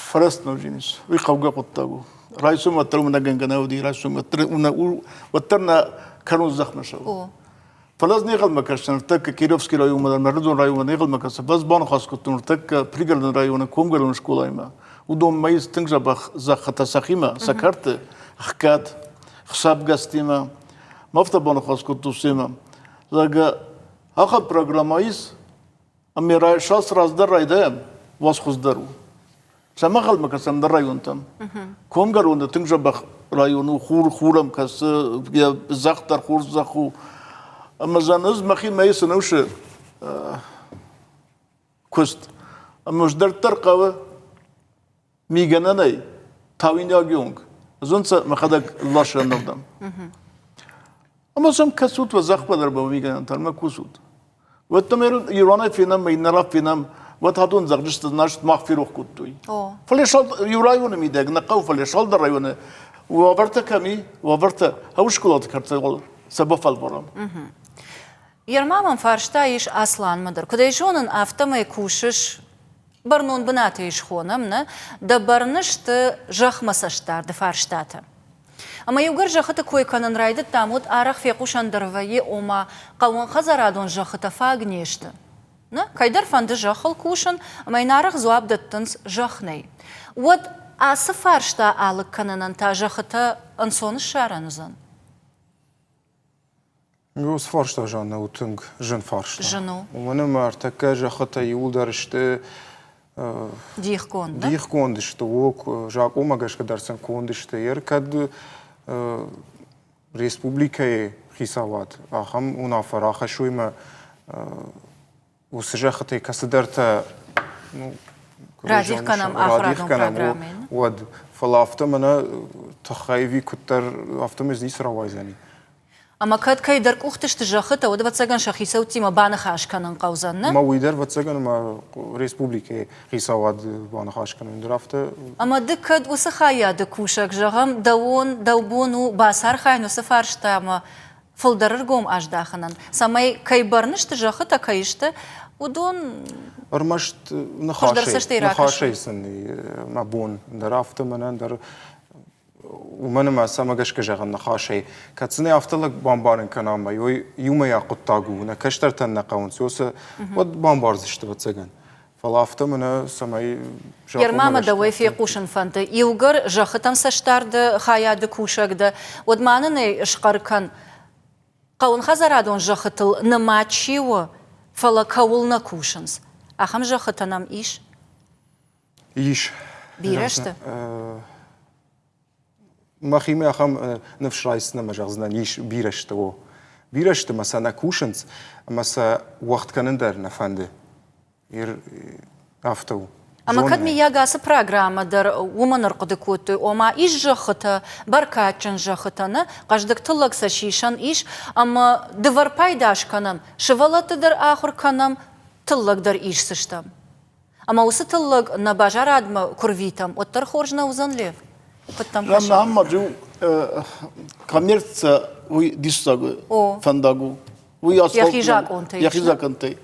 Фӕрӕстмӕ уыдзӕнис. Уый хъӕугӕ хъуыддаг у. Райсом уӕддӕр уымӕ нӕгӕнгӕ нӕ уыди, райсом уӕддӕр, уӕддӕр нӕ кӕрон зӕхмӕ цӕуы. Фӕлӕ ӕз не нхъӕлмӕ кӕсдзӕн ныртӕккӕ Кировский районмӕ дӕр, Мӕрдон районмӕ не нхъӕлмӕ кӕсдзӕн. Ӕз баныхас кодтон ныртӕккӕ Пригородон районы Комгӕрон скъолаимӕ. Уыдон мӕ ис тынг дзӕбӕх зӕххытӕ сӕхимӕ, сӕ кӕрты, хгӕд, хсӕвгӕстимӕ. Мӕ афтӕ баныхас кодтон семӕ, зӕгъгӕ, ахӕм программӕ ис, ӕмӕ райсас раздӕр райдайӕм, уаз хуыздӕр у. Цӕмӕ ӕнхъӕлмӕ кӕсӕм ӕндӕр районтӕм? Комгӕроны тынг дзӕбӕх район у, хур хурӕм кӕсы, йӕ зӕхх дӕр хорз зӕхх у. Ӕмӕ зӕн ӕз мӕхи мӕйы цы ныфсы куыст. Ӕмӕ дарддӕр хъӕуы мигӕнӕнӕй тауинаг онг. Зонцӕ мӕхӕдӕг ласӕнырдӕм. Ӕмӕ сӕм кӕсут уӕ зӕхмӕ дӕр мигӕнӕнтӕ ӕмӕ кусут. Уӕдта ме иронӕй фенӕм, ме иннӕ фенӕм, уӕд адон зӕгъджысты, значит, мах ферох кодтой. Фӕлӕ иу районы мидӕг, нӕ хъӕу, фӕлӕ цалдӕр районы уавӕртӕ кӕм и, уавӕртӕ хъӕуы скъолаты кӕртӕ сӕ бафӕлварӕм. Ерма мӕм фарста ис Асланмӕ дӕр. Куыд ӕй зонын, афтӕмӕй кусыс бӕрнон бынатӕй схонӕм, нӕ? Дӕ бӕрны сты зӕхмӕ цӕстдарды фарстатӕ. Ӕмӕ иугӕр зӕххыты кой кӕнын райдыдтам, уӕд арӕх фехъусӕн дӕр вӕййы, ома хъӕууонхӕдзарадон зӕххытӕ фаг не сты. Нӕ, кӕйдӕр фӕнды зӕххыл кусын, ӕмӕ йын арӕх дзуапп дӕттынц, зӕхх нӕй. Уӕд ацы фарста алыг кӕнынӕн та зӕххытӕ ӕнцон ссарӕн уыдзӕн? Уыцы фарста, Жанна, у тынг зын фарста. Зын у. Уымӕн ӕмӕ ӕртӕккӕ зӕххытӕ иууылдӕр сты Дихгонд. Дихгонд сты, о, закъонмӕ гӕсгӕ дӕр сын конд сты. Ер кӕд республикӕйы хицауад ахӕм уынаффӕ рахӕссой ӕмӕ уыцы зӕххытӕй кӕцыдӕртӕ ну, радих кӕнӕм ахуырадон программӕйы. Уӕд, фӕлӕ афтӕ мӕнӕ тыххӕй ӕви куыддӕр афтӕмӕй ницы рауайдзӕни. Ӕмӕ кӕд кӕйдӕр къухты сты зӕххытӕ, уӕд, ӕвӕццӕгӕн, сӕ хицӕуттимӕ баныхас кӕнын хъӕудзӕн, нӕ? Ӕмӕ уый дӕр, ӕвӕццӕгӕн, ӕмӕ республикӕйы хицауад баныхас кӕнын дӕр афтӕ. Ӕмӕ ды кӕд уыцы хайады кусӕг, зӕгъӕм, дӕуон, дӕу бон у бацархайын уыцы фарстамӕ фылдӕр ӕргом аздахынӕн, цӕмӕй кӕй бӕрны сты зӕххытӕ, кӕй сты, уыдон ӕрмӕст ныхасӕй, ныхасӕй сын мӕ бон дӕр афтӕ мӕнӕн дӕр уымӕн ӕмӕ цӕмӕ гӕсгӕ зӕгъын ныхасӕй, кӕд сын ӕй афтӕ лӕг бамбарын кӕна ӕмӕ иумӕйаг хъуыддаг у, нӕ кӕстӕртӕн нӕ хъӕуынц, уыцы, уӕд бамбардзысты, ӕвӕццӕгӕн. Фӕлӕ афтӕ мӕнӕ цӕмӕй Ерма мӕ дӕуӕй фехъусын фӕнды, иугӕр зӕххытӕм цӕстдарды хайады кусӕг дӕ, уӕд ма нын ӕй схъӕр кӕн. Хъӕуынхӕдзарадон зӕххытыл нымад чи у, фӕлӕ кӕуыл нӕ кусынц, ахӕм зӕххытӕ нӕм ис? Ис. Бирӕ сты? Мӕхимӕ ахӕм ныфс райсдзынӕн ӕмӕ зӕгъдзынӕн, ис бирӕ сты, о. Бирӕ сты ӕмӕ сӕ нӕ кусынц, ӕмӕ сӕ уӕгъд кӕнын дӕр нӕ фӕнды. Афтӕ у. Ӕмӕ кӕд миййаг ацы программӕ дӕр уымӕн ӕрхъуыды кодтой, ома ис зӕххытӕ, бӕркадджын зӕххытӕ, нӕ хъӕздыг тыллӕг сӕ сисӕн ис, ӕмӕ дывӕр пайда скӕнӕм, сывӕллӕтты дӕр ахуыр кӕнӕм, тыллӕг дӕр исдзыстӕм. Ӕмӕ уыцы тыллӕг нӕ базарадмӕ куы рвитӕм, уӕддӕр хорз нӕ уыдзӕн, Лев? Куыд дӕм кӕсы? Мӕм коммерция уый диссаг фӕндаг у. Уый йӕхи закъонтӕй. Йӕхи закъонтӕй.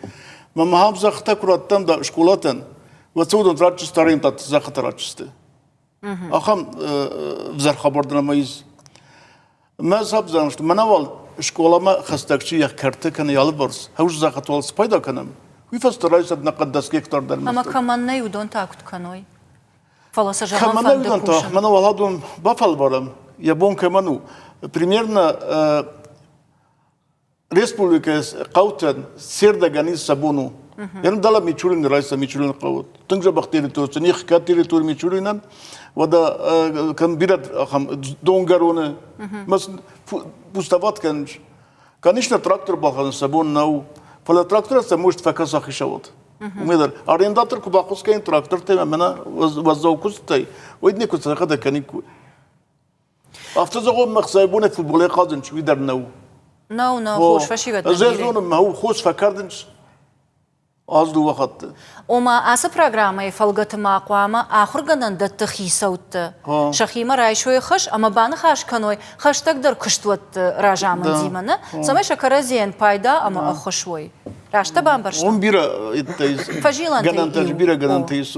Мӕ махам зӕххытӕ куы радтам да скъолатӕн, уӕд сӕ уыдон ратджысты арендаты зӕххытӕ ратджысты. Ахӕм ӕвзӕр хабар дӕр ӕмӕ ис. Мӕ сабзан сты, мӕнӕ уал скъоламӕ хӕстӕг чи йӕ кӕрты кӕны алыварс, хӕуз зӕххыты уал спайда кӕнӕм, уый фӕстӕ райсӕд нӕ хъӕд 10 гектар дӕр. Ӕмӕ кӕмӕн нӕй, уыдон та куыд кӕной? Фӕлӕ сӕ зӕгъӕм Кӕмӕн нӕй, уыдон та, мӕнӕ уал адон бафӕлварӕм, йӕ бон кӕмӕн у. Примерно республикӕйы хъӕутӕн се рдӕгӕн ис сӕ бон у. Йӕ дӕлӕ Мичурин райса Мичурин хъӕуы. Тынг дзӕбӕх территори, не хгӕд территори Мичуринӕн. Уӕдӕ кӕм бирӕ ахӕм донгӕроны пустоват кӕнынц. Конечно, трактор балхӕнын сӕ бон нӕу, фӕлӕ тракторӕн сӕ муст фӕкӕса хицауад. Уымӕй дӕр арендатор куы баххуыс кӕнин трактортӕй ӕмӕ мӕнӕ уӕззау куыстытӕй, уӕд никуы цӕхӕдӕг кӕниккой. Афтӕ зӕгъон, мӕ хсӕйбонӕй футболӕй хъазын уый дӕр нӕу. Нӕу, нӕу, хорз фӕсивӕд. Ӕз ӕй зонын, мӕ хорз фӕкӕрдынц аз дыууӕ хатты. Ома, ацы программӕйы фӕлгӕты ма хъуамӕ ахуыргӕнӕндӕтты хицӕуттӕ сӕхимӕ райсой хӕс ӕмӕ баныхас кӕной хӕстӕгдӕр куыстуӕтты разамындимӕ, нӕ, цӕмӕй сӕ кӕрӕдзийӕн пайда ӕмӕ ӕххуыс уой. Раст дӕ бамбӕрстон? Уым бирӕ гӕнӕнтӕ бирӕ гӕнӕнтӕ ис.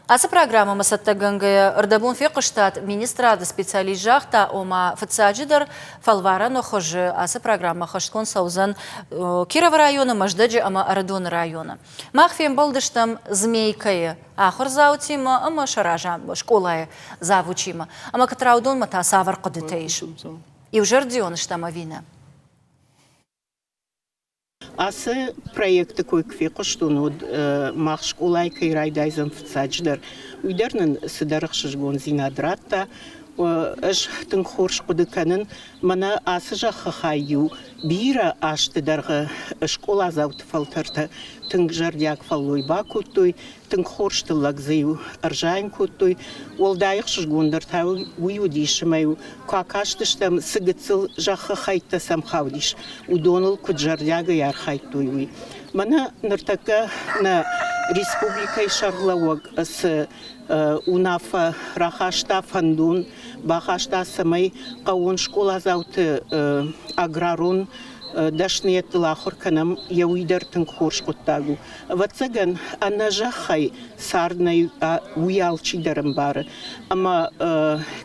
Ацы программӕмӕ цӕттӕгӕнгӕйӕ ӕрдӕбон фехъуыстат, министрады специалист загъта, ома фыццаджыдӕр фӕлварӕны хуызы ацы программӕ хӕстгонд цӕудзӕн Кировы районы, Мӕздӕджы ӕмӕ Ӕрыдоны районы. Мах фембӕлдыстӕм Змейкӕйы ахуырдзаутимӕ ӕмӕ сӕ скъолайы завучимӕ. Ӕмӕ Кытраудонмӕ та цавӕр хъуыдытӕ ис? Иузӕрдион стӕм ӕви нӕ? Ацы проекты кой куы фехъуыстон, уӕд мах скъолайы кӕй райдайдзӕн фыццаджыдӕр, уый дӕр нын цыдӕр ӕхсызгондзинад радта. Ӕз тынг хорз хъуыды кӕнын, мӕнӕ ацы зӕххы хай-иу бирӕ азты дӕргъы скъоладзауты фӕлтӕртӕ тынг зӕрдиаг фӕллой бакодтой, тынг хорз тыллӕг дзы-иу ӕрзайын кодтой. Уӕлдай ӕхсызгондӕр та уый уыдис, ӕмӕ-иу куы акастыстӕм, цы гыццыл зӕххы хӕйттӕ сӕм хаудис, уыдоныл куыд зӕрдиагӕй архайдтой, уый. Мӕнӕ ныртӕккӕ нӕ республикӕйы сӕргълӕууӕг цы уынаффӕ рахаста, фӕндон бахаста, цӕмӕй хъӕууон скъоладзауты аграрон дӕсныйӕдтыл ахуыр кӕнӕм, йӕ уый дӕр тынг хорз хъуыддаг у. Ӕвӕццӕгӕн, ӕнӕ зӕххӕй цард нӕй, уый алчидӕр ӕмбары. Ӕмӕ,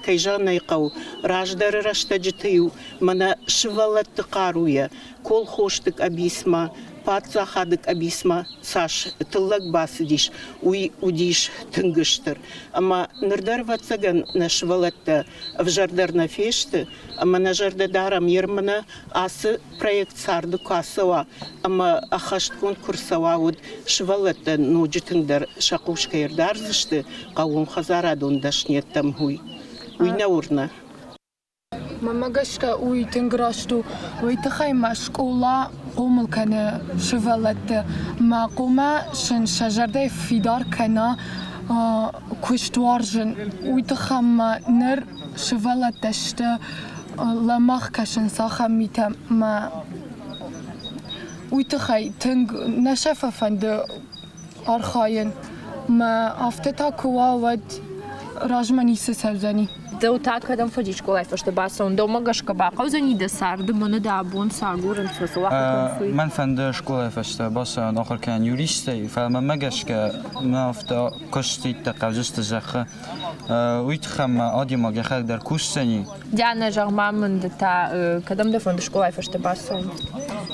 кӕй зӕгъын ӕй хъӕуы, раздӕры рӕстӕджыты-иу мӕнӕ сывӕллӕтты хъаруйӕ колхозты къӕбицмӕ, паддзахады къӕбицмӕ цас тыллӕг бацыдис, уый уыдис тынг стыр. Ӕмӕ ныр дӕр, ӕвӕццӕгӕн, нӕ сывӕллӕттӕ ӕвзӕрдӕр нӕ фесты, ӕмӕ нӕ зӕрдӕ дарӕм, ермӕнӕ ацы проект царды куы ацӕуа ӕмӕ ӕххӕстгонд куы рцӕуа, уӕд сывӕллӕттӕ ноджы тынгдӕр сӕ хъус кӕй ӕрдардзысты хъӕууонхӕдзарадон дӕсниӕдтӕм, уый. Уый нӕ уырны. Мӕнмӕ гӕсгӕ уый тынг раст у. Уый тыххӕй ма скъола хъомыл кӕны сывӕллӕтты мӕ хъуамӕ сын сӕ зӕрдӕ фидар кӕна куыст уарзын. Уый тыххӕй ма ныр сывӕллӕттӕ сты лӕмӕгъ кӕсынц ахӕм митӕ мӕ уый тыххӕй тынг нӕ сӕ фӕфӕнды архайын. Мӕ афтӕ та куы уа, уӕд размӕ ницы цӕудзӕни. Дӕу та кӕдӕм фӕдис скъолайы фӕстӕ бацӕуын? Дӕумӕ гӕсгӕ бахъӕудзӕни дӕ царды, мӕнӕ дӕ абон цы агурын, цы уахъӕ Мӕн фӕнды скъолайы фӕстӕ бацӕуын ахуыр кӕнын юристӕй, фӕлӕ мӕнмӕ гӕсгӕ мӕ афтӕ куыстытӕ хъӕудзысты зӕххы. Уый тыххӕй ма адӕймаг йӕхӕдӕг дӕр кусдзӕни. Дианӕ, зӕгъ-ма мын, ды та кӕдӕм дӕ фӕнды скъолайы фӕстӕ бацӕуын?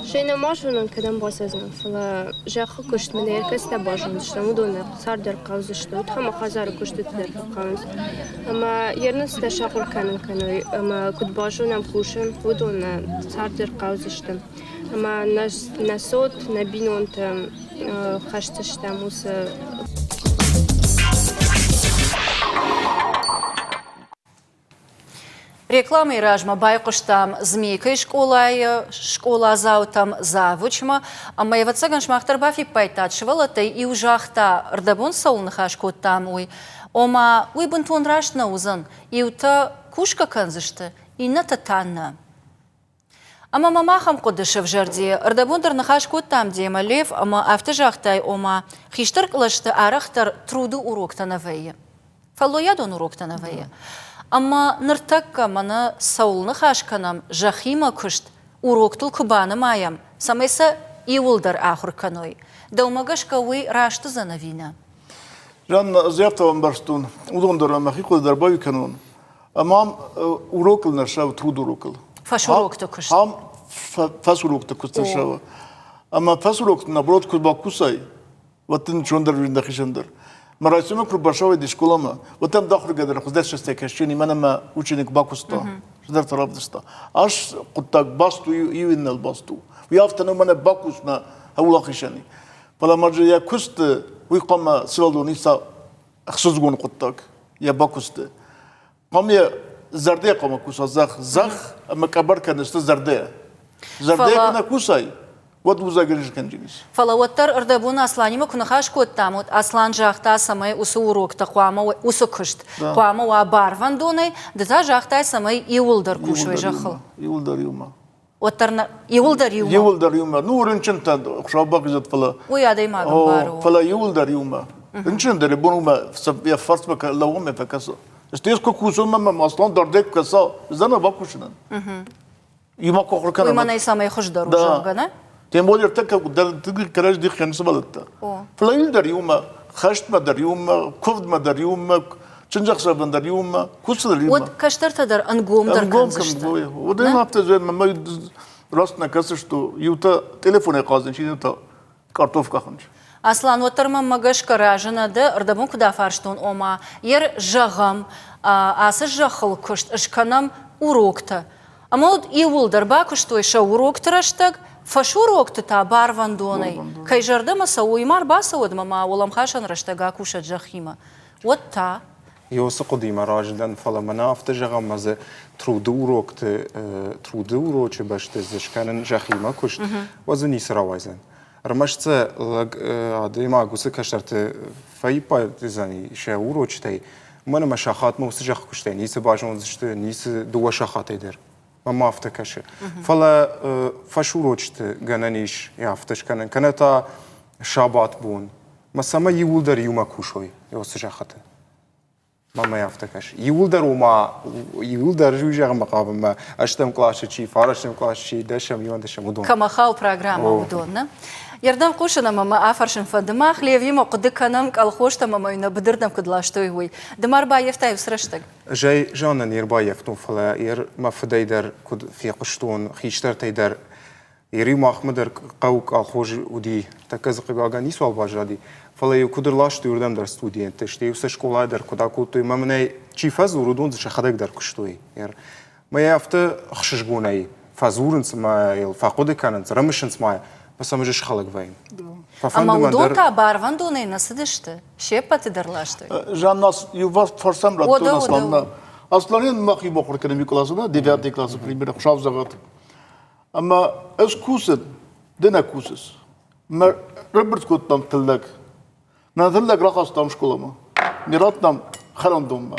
Стӕй нӕма зонын, кӕдӕм бацӕудзынӕн, фӕлӕ зӕххы куыст мын ӕркӕцытӕ базондзыстӕм, уыдон нӕ цард дӕр хъӕудзысты, уыд ӕмӕ хӕдзары куыстыты дӕр фӕхъӕуынц. Ӕмӕ ерныстӕ сахуыр кӕнын кӕной ӕмӕ куыд базонӕм кусын, уыдон нӕ цард дӕр хъӕудзысты. Ӕмӕ нӕ цот, нӕ бинонтӕ хӕсдзыстӕм уыцы. Рекламӕйы размӕ байхъуыстам Змейкӕйы скъолайы скъоладзаутӕм, завучмӕ, ӕмӕ, ӕвӕццӕгӕн, сымах дӕр бафиппайдтат, сывӕллӕттӕй иу загъта, ӕрдӕбон цӕуыл ныхас кодтам, уый. Ома, уый бынтон раст нӕ уыдзӕн, иутӕ кусгӕ кӕндзысты, иннӕтӕ та нӕ. Ӕмӕ мӕм ахӕм хъуыды сӕвзӕрди. Ӕрдӕбон дӕр ныхас кодтам демӕ, Лев, ӕмӕ афтӕ загътай, ома, хистӕр кълӕсты арӕхдӕр труды уроктӕ нӕ вӕййы. Фӕллойадон уроктӕ нӕ вӕййы. Ӕмӕ ныртӕккӕ мӕнӕ цӕуыл ныхас кӕнӕм, зӕххимӕ куыст уроктыл куы банымайӕм, цӕмӕй сӕ иуылдӕр ахуыр кӕной. Дӕумӕ гӕсгӕ уый раст уыдзӕн ӕви нӕ? Жанна, ӕз афтӕ ӕмбӕрстон, уыдон дӕр ӕмӕ хи хъуыды дӕр баиу кӕнон. Ӕмӕ ам урокыл нӕ ссӕуы труд урокыл. Фӕсурокты куыст. Ам фӕсурокты куыст ссӕуы. Ӕмӕ фӕсурокты наоборот куы бакусай, уӕд дын чондӕр дӕхицӕн дӕр. Мӕ райсомы куы рбацӕуай де скъоламӕ, уӕд дӕм дӕ ахуыргӕнӕг хуыздӕр цӕстӕй кӕсджын, мӕнӕ мӕ ученик бакуыста, цыдӕртӕ равдыста. Ас хъуыддаг баст у, иу иннӕл баст у. Уый афтӕ нӕу, мӕнӕ бакус мӕ ӕулахисӕни. Фӕлӕ ма йӕ куысты уый хъуамӕ сывӕллон иса ӕхсызгон хъуыддаг йӕ бакуысты. Хъуамӕ йӕ зӕрдӕйӕ хъуамӕ куса зӕхх, зӕхх ӕмӕ къӕбӕр кӕны сты зӕрдӕйӕ. Зӕрдӕйӕ куы нӕ кусай, уӕд узагӕн скӕнджынис. Фӕлӕ уӕддӕр ӕрдӕбон Асланимӕ куы ныхас кодтам, уӕд Аслан загъта, цӕмӕй уыцы уроктӕ хъуамӕ уыцы куыст хъуамӕ уа барвӕндонӕй, ды та загътай, цӕмӕй иууылдӕр кусой зӕххыл. Иууылдӕр иумӕ. Уӕддӕр нӕ иууылдӕр иумӕ. Иууылдӕр иумӕ. Ну, рынчынтӕ Хуыцау бахизӕд, фӕлӕ. Уый адӕймаг ӕмбары. Фӕлӕ иууылдӕр иумӕ. Рынчын дӕр бон уымӕ йӕ фарсмӕ лӕууынмӕ фӕкӕсы. Стӕй куы кусон мӕ Аслан дардӕй куы кӕса, зӕнӕ бакусынӕн. Иумӕ куы ахуыр кӕнӕм. Уый мӕнӕй цӕмӕй хуыздӕр у, зӕгъгӕ, нӕ? Тем более ӕртӕккӕ дӕр тынг кӕрӕдзи дих кӕны сывӕллӕттӕ. Фӕлӕ иу дӕр иумӕ, хӕстмӕ дӕр иумӕ, куывдмӕ дӕр иумӕ, чындзӕхсӕвӕн дӕр иумӕ, куыцы дӕр иумӕ. Уӕд кӕстӕртӕ дӕр ӕнгомдӕр кӕндзысты. Уӕд ӕм афтӕ зӕгъын, мӕ раст нӕ кӕсыс, то иутӕ телефонӕй хъазынц, иннӕтӕ картоф къахынц. Аслан, уӕддӕр мӕм гӕсгӕ разы нӕ дӕ, ӕрдӕбон куыд афарстон, ома, ер зӕгъӕм, ацы зӕххыл куыст скӕнӕм уроктӕ. Ӕмӕ уӕд иууылдӕр бакуыстой сӕ урокты рӕстӕг, фӕсурокты та барвӕндонӕй. Кӕй зӕрдӕмӕ цӕуы, уый ма ӕрбацӕуӕд ӕмӕ ма уӕлӕмхасӕн рӕстӕг акусӕд зӕххимӕ. Уӕд та? Уыцы хъуыдыимӕ разы дӕн, фӕлӕ мӕнӕ афтӕ зӕгъӕм, ӕмӕ дзы труды урокты, труды урочы бӕсты дзы скӕнын зӕххимӕ куыст, уӕд дзы ницы рауайдзӕн. Ӕрмӕст сӕ лӕг адӕймаг уыцы кӕстӕрты фӕиппайдзӕни сӕ урочытӕй, уымӕн ӕмӕ сахатмӕ уыцы зӕхкуыстӕй ницы базондзысты, ницы дыууӕ сахатӕй дӕр. Мӕм афтӕ кӕсы. Фӕлӕ фӕсурочыты гӕнӕн ис афтӕ скӕнын, кӕнӕ та сабат бон. Мӕ цӕмӕй иууылдӕр иумӕ кусой уыцы зӕххыты. Мӕнмӕ афтӕ кӕсы. Иууылдӕр ома, иууылдӕр ӕз уый зӕгъынмӕ хъавын, мӕ ӕстӕм къласы чи, фарӕстӕм къласы чи, дӕсӕм, иуӕндӕсӕм, уыдон. Кӕмӕ хауы программӕ уыдон, нӕ? Ердӕм хъусын ӕмӕ мӕ афӕрсын фӕнды. Мах Левимӕ хъуыды кӕнӕм, колхозтӕм ӕмӕ нӕ быдырдӕм куыд ластой, уый. Ды ма ӕрбаййӕфтай уыцы рӕстӕг? Ӕз ӕй Жаннӕ не рбаййӕфтон, фӕлӕ мӕ фыдӕй дӕр куыд фехъуыстон, хистӕртӕй дӕр Иу махмӕ дӕр хъӕу колхоз уыди, тӕккӕ дзы хъыгагӕн ницуал баззади, фӕлӕ-иу куыд ӕрластой уырдӕм дӕр студенттӕ, стӕй-иу сӕ скъолайы дӕр куыд акодтой, ӕмӕ мын ӕй чи фӕдзуры, уыдон дзы сӕхӕдӕг дӕр куыстой. Мӕ йӕ афтӕ ӕхсызгонӕй фӕдзурынц ӕмӕ йыл фӕхъуыды кӕнынц, ӕрымысынц ма йӕ, ӕмӕ сӕм ӕз схӕлӕг вӕййын. Ӕмӕ уыдон та барвӕндонӕй нӕ цыдысты, се ппӕты дӕр ластой. Жанна, иу фарстам радтон Асланмӕ. Асланӕн мӕхи бахуыр кӕнӕм классы, девятый классы примерно, Хуыцау зӕгъӕд. Ӕмӕ ӕз кусын, ды нӕ кусыс. Мӕ ӕрӕмбырд кодтам тыллӕг. Нӕ тыллӕг рахастам скъоламӕ. Не радтам хӕрӕндонмӕ.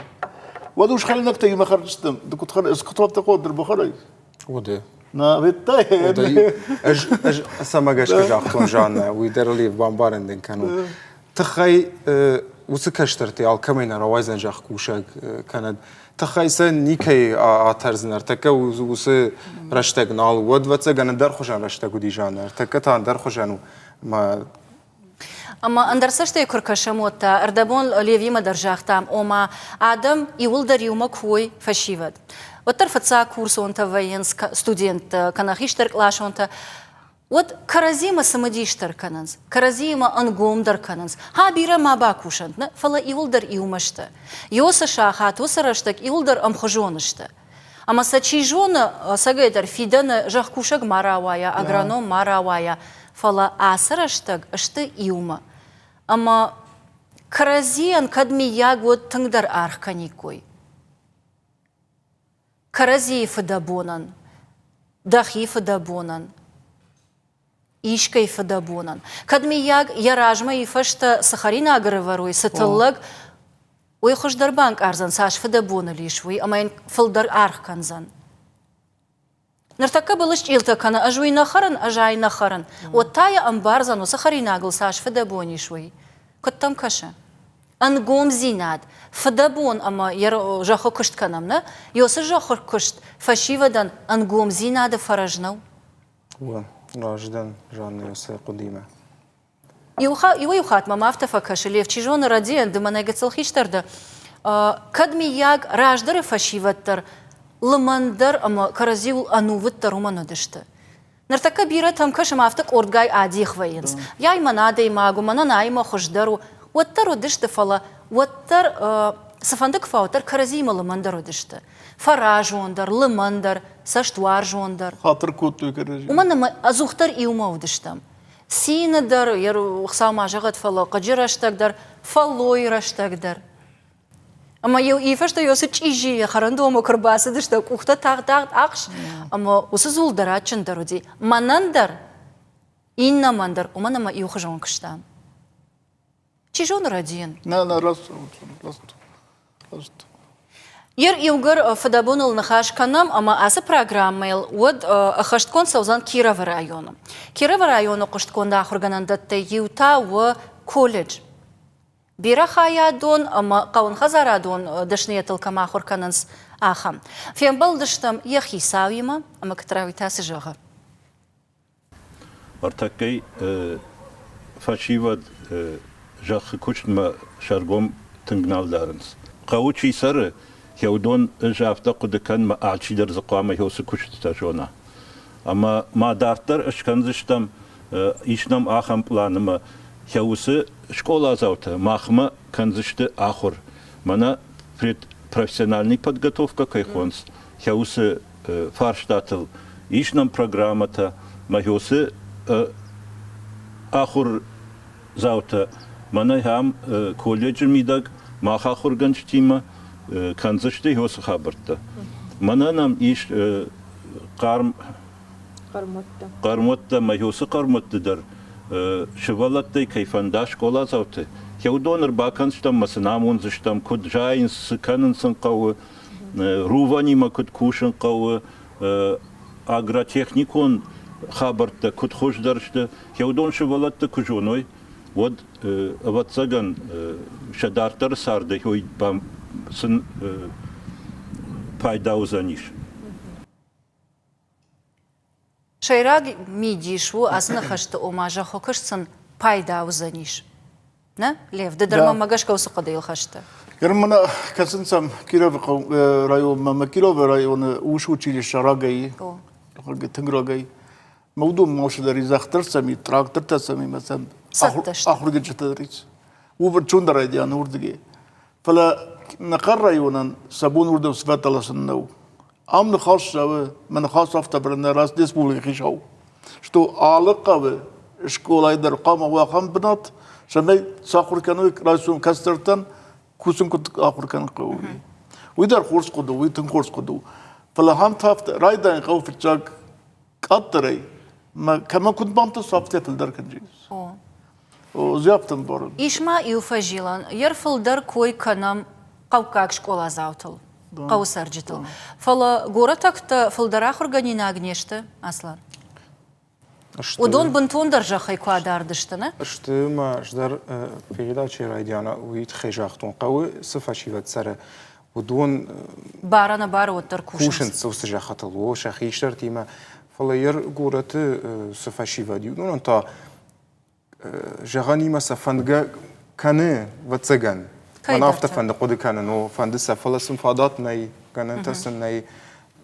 Уӕд ус хӕринӕгтӕ иумӕ хӕрдзыстӕм. Ды куыд хӕр, ӕз куыд афтӕ хъуыды бахӕрай? Уды. На, ведтай? Ӕз ӕз цӕмӕ гӕсгӕ загътон Жаннӕ, уый дӕр Лев бамбарын дын кӕнон. Тыххӕй уыцы кӕстӕртӕй алкӕмӕй нӕ рауайдзӕн зӕхкусӕг кӕнӕд. Тыххӕй сӕ никӕй атӕрдзӕн, ӕртӕккӕ уыцы рӕстӕг нал у. Уӕд, ӕвӕццӕгӕн, ӕндӕр хуызӕн рӕстӕг уыди Жаннӕ, ӕртӕккӕ та ӕндӕр хуызӕн у. Мӕ Ӕмӕ ӕндӕр цӕстӕй куы ркӕсӕм, уӕд та ӕрдӕбон Левимӕ дӕр загътам, ома адӕм иууылдӕр иумӕ куы уой фӕсивӕд. Уӕддӕр фыццаг курсонтӕ вӕййынц студенттӕ кӕнӕ хистӕркъласонтӕ. Уӕд кӕрӕдзимӕ цымыдисдӕр кӕнынц, кӕрӕдзиимӕ ӕнгомдӕр кӕнынц. Ха, бирӕ ма бакусӕнт, нӕ, фӕлӕ иуылдӕр иумӕ сты. Уыцы сахат, уыцы рӕстӕг иуылдӕр ӕмхуызон сты. Ӕмӕ сӕ чи зоны, ӕцӕгӕйдӕр фидӕны зӕхкусӕг ма рауайа, агроном ма рауайа, фӕлӕ ацы рӕстӕг сты иумӕ. Ӕмӕ кӕрӕдзийӕн кӕд миййаг уӕд тынгдӕр аргъ кӕниккой. Кӕрӕдзийы фыдӕбонӕн, дӕхи фыдӕбонӕн, искӕй фыдӕбонӕн. Кӕд, мыййаг, йӕ размӕ йы фӕстӕ цы хӕринаг ӕрӕвӕрой, цы тыллӕг, уый хуыздӕр банкъардзӕн, цас фыдӕбоныл ис, уый, ӕмӕ йын фылдӕр аргъ кӕндзӕн. Ныртӕккӕ былысчъилтӕ кӕны, ӕз уый нӕ хӕрын, ӕз ӕй нӕ хӕрын. Уӕд та йӕ ӕмбардзӕн, уыцы хӕринагыл цас фыдӕбон ис, уый. Куыд дӕм кӕсы? Ӕнгомдзинад, фыдӕбон ӕмӕ йӕ зӕххы куыст кӕнӕм, нӕ? Ёсы зӕххы куыст фӕсивӕдӕн ӕнгомдзинады фӕрӕз нӕу? О, разы дӕн Жаннӕ уыцы хъуыдыимӕ. Иуӕй-иу хатт мӕм афтӕ фӕкӕсы, Лев, чи зоны, рӕдийӕн ды мӕнӕ гыццыл хистӕр дӕ, кӕд, мыййаг, раздӕры фӕсивӕд дӕр лымӕндӕр ӕмӕ кӕрӕдзиуыл ӕнувыддӕр уымӕн уыдысты. Ныртӕккӕ бирӕтӕм кӕсӕм, афтӕ къордгай адих вӕййынц. Яй мӕн адӕймаг у, мӕнӕн аймӕ хуыздӕр у. Уӕддӕр уыдысты, фӕлӕ уӕддӕр цыфӕнды куы фӕуа, уӕддӕр кӕрӕдзиимӕ лымӕндӕр уыдысты. Фӕразондӕр, лымӕндӕр, цӕстуарзондӕр. Хатыр кодтой кӕрӕдзи. Уымӕн ӕмӕ ӕдзухдӕр иумӕ уыдыстӕм. Цины дӕр, Хуыцау ма зӕгъӕд, фӕлӕ хъыджы рӕстӕг дӕр, фӕллойы рӕстӕг дӕр. Ӕмӕ-иу ифӕстӕ уыцы чъизийы хӕрӕндонмӕ куы рбацыдысты, къухтӕ тагъд-тагъд ахс, ӕмӕ уыцы дзул дӕр адджындӕр уыди. Мӕнӕн дӕр, иннӕмӕн дӕр, уымӕн ӕмӕ иухуызон куыстам. Чи зоны рӕдийын? Нӕ, нӕ, раст, раст, раст. Ер иугӕр фыдӕбоныл ныхас кӕнӕм ӕмӕ ацы программӕйыл уӕд ӕххӕстгонд цӕудзӕн Кировы районы. Кировы районы хъуыстгонд ахуыргӕнӕндӕттӕй иу та у колледж. Бирӕхайадон ӕмӕ хъӕуынхӕдзарадон дӕсныйӕдтыл кӕм ахуыр кӕнынц, ахӕм. Фембӕлдыстӕм йӕ хицауимӕ ӕмӕ Кытрауи та цы зӕгъы? Ӕртӕккӕ фӕсивӕд зӕххы куыстмӕ сӕргом тынг нал дарынц. Хъӕуы чи цӕры, уыдон ӕз афтӕ хъуыды кӕн, мӕ алчидӕр дзы хъуамӕ уыцы куыстытӕ зона. Ӕмӕ ма дарддӕр скӕндзыстӕм, ис нӕм ахӕм пълан, ӕмӕ уыцы скъоладзаутӕ махмӕ кӕндзысты ахуыр. Мӕнӕ предпрофессиональный подготовкӕ кӕй хонынц, уыцы фарстатыл. Ис нӕм программӕтӕ, мӕ уыцы ахуырдзаутӕ мӕнӕ ам колледжы мидӕг мах ахуыргӕнджытимӕ кӕндзысты уыцы хабӕрттӕ. Мӕнӕ нӕм ис хъарм хъӕрмуӕттӕ мӕ уыцы хъӕрмуӕтты дӕр сывӕллӕттӕй кӕй фӕнда скъоладзауты, уыдон ӕрбакӕндзыстӕм ӕмӕ сын амондзыстӕм, куыд зайынц, цы кӕнын сын хъӕуы, рувӕнимӕ куыд кусын хъӕуы, агротехникон хабӕрттӕ куыд хуыздӕр сты, уыдон сывӕллӕтты куы зоной, уӕд, ӕвӕццӕгӕн, сӕ дарддӕры царды сын пайда уыдзӕнис. Сӕйраг мидис у ацы ныхӕсты, ома зӕххы куыст сын пайда уыдзӕнис. Нӕ, Лев, ды дӕр мӕмӕ гӕсгӕ уыцы хъуыдыйыл хӕсты. Германа кӕсынцӕм Кировы районмӕ, мӕ Кировы районы ус училище рагӕй, тынг рагӕй. Мӕ уыдон ма дӕр зӕхтӕр сӕм, трактортӕ сӕм, мӕ сӕм ахуыргӕнджытӕ дӕр ис. Увӕрчон дӕр райдиан уырдыгӕй. Фӕлӕ Нӕхъӕр районӕн сӕ бон уырдӕм сывӕллӕттӕ нӕу. Ам ныхас цӕуы, мӕ ныхас афтӕ бӕрӕг раст республикӕйы хицау, что алы хъӕуы скъолайы дӕр хъуамӕ уа ахӕм бынат, цӕмӕй сахуыр кӕной райсом кӕстӕртӕн кусын куыд ахуыр кӕнын хъӕуы, уый. Уый дӕр хорз хъуыды у, уый тынг хорз хъуыды у. Фӕлӕ ахӕм афтӕ райдайын хъӕуы фыццаг къаддӕрӕй, мӕ кӕмӕ куыд бантысы, афтӕ фылдӕр кӕнджынис. Зӕгътӕн барын. Ис ма иу фӕзилӕн. Йӕ фылдӕр кой кӕнӕм хъӕуккаг скъоладзаутыл, хъӕуы цӕрджытыл. Фӕлӕ горӕтӕгтӕ фылдӕр ахуыргӕнинаг не сты, Аслан? Уыдон бынтондӕр зӕххӕй куы адард сты, нӕ? Сты мӕ ӕз дӕр передачӕйы райдианы уый тыххӕй загътон. Хъӕуы цы фӕсивӕд цӕры, уыдон бар-ӕнӕбары уӕддӕр кусынц. Кусынц уыцы зӕххытыл, о, сӕ хистӕртимӕ. Фӕлӕ йӕ горӕты цы фӕсивӕд и, уыдонӕн та зӕгъӕнимӕ сӕ фӕндгӕ кӕны, ӕвӕццӕгӕн. Мӕн афтӕ фӕнды хъуыды кӕнын, о, фӕнды сӕ, фӕлӕ сын фадат нӕй, гӕнӕнтӕ сын нӕй.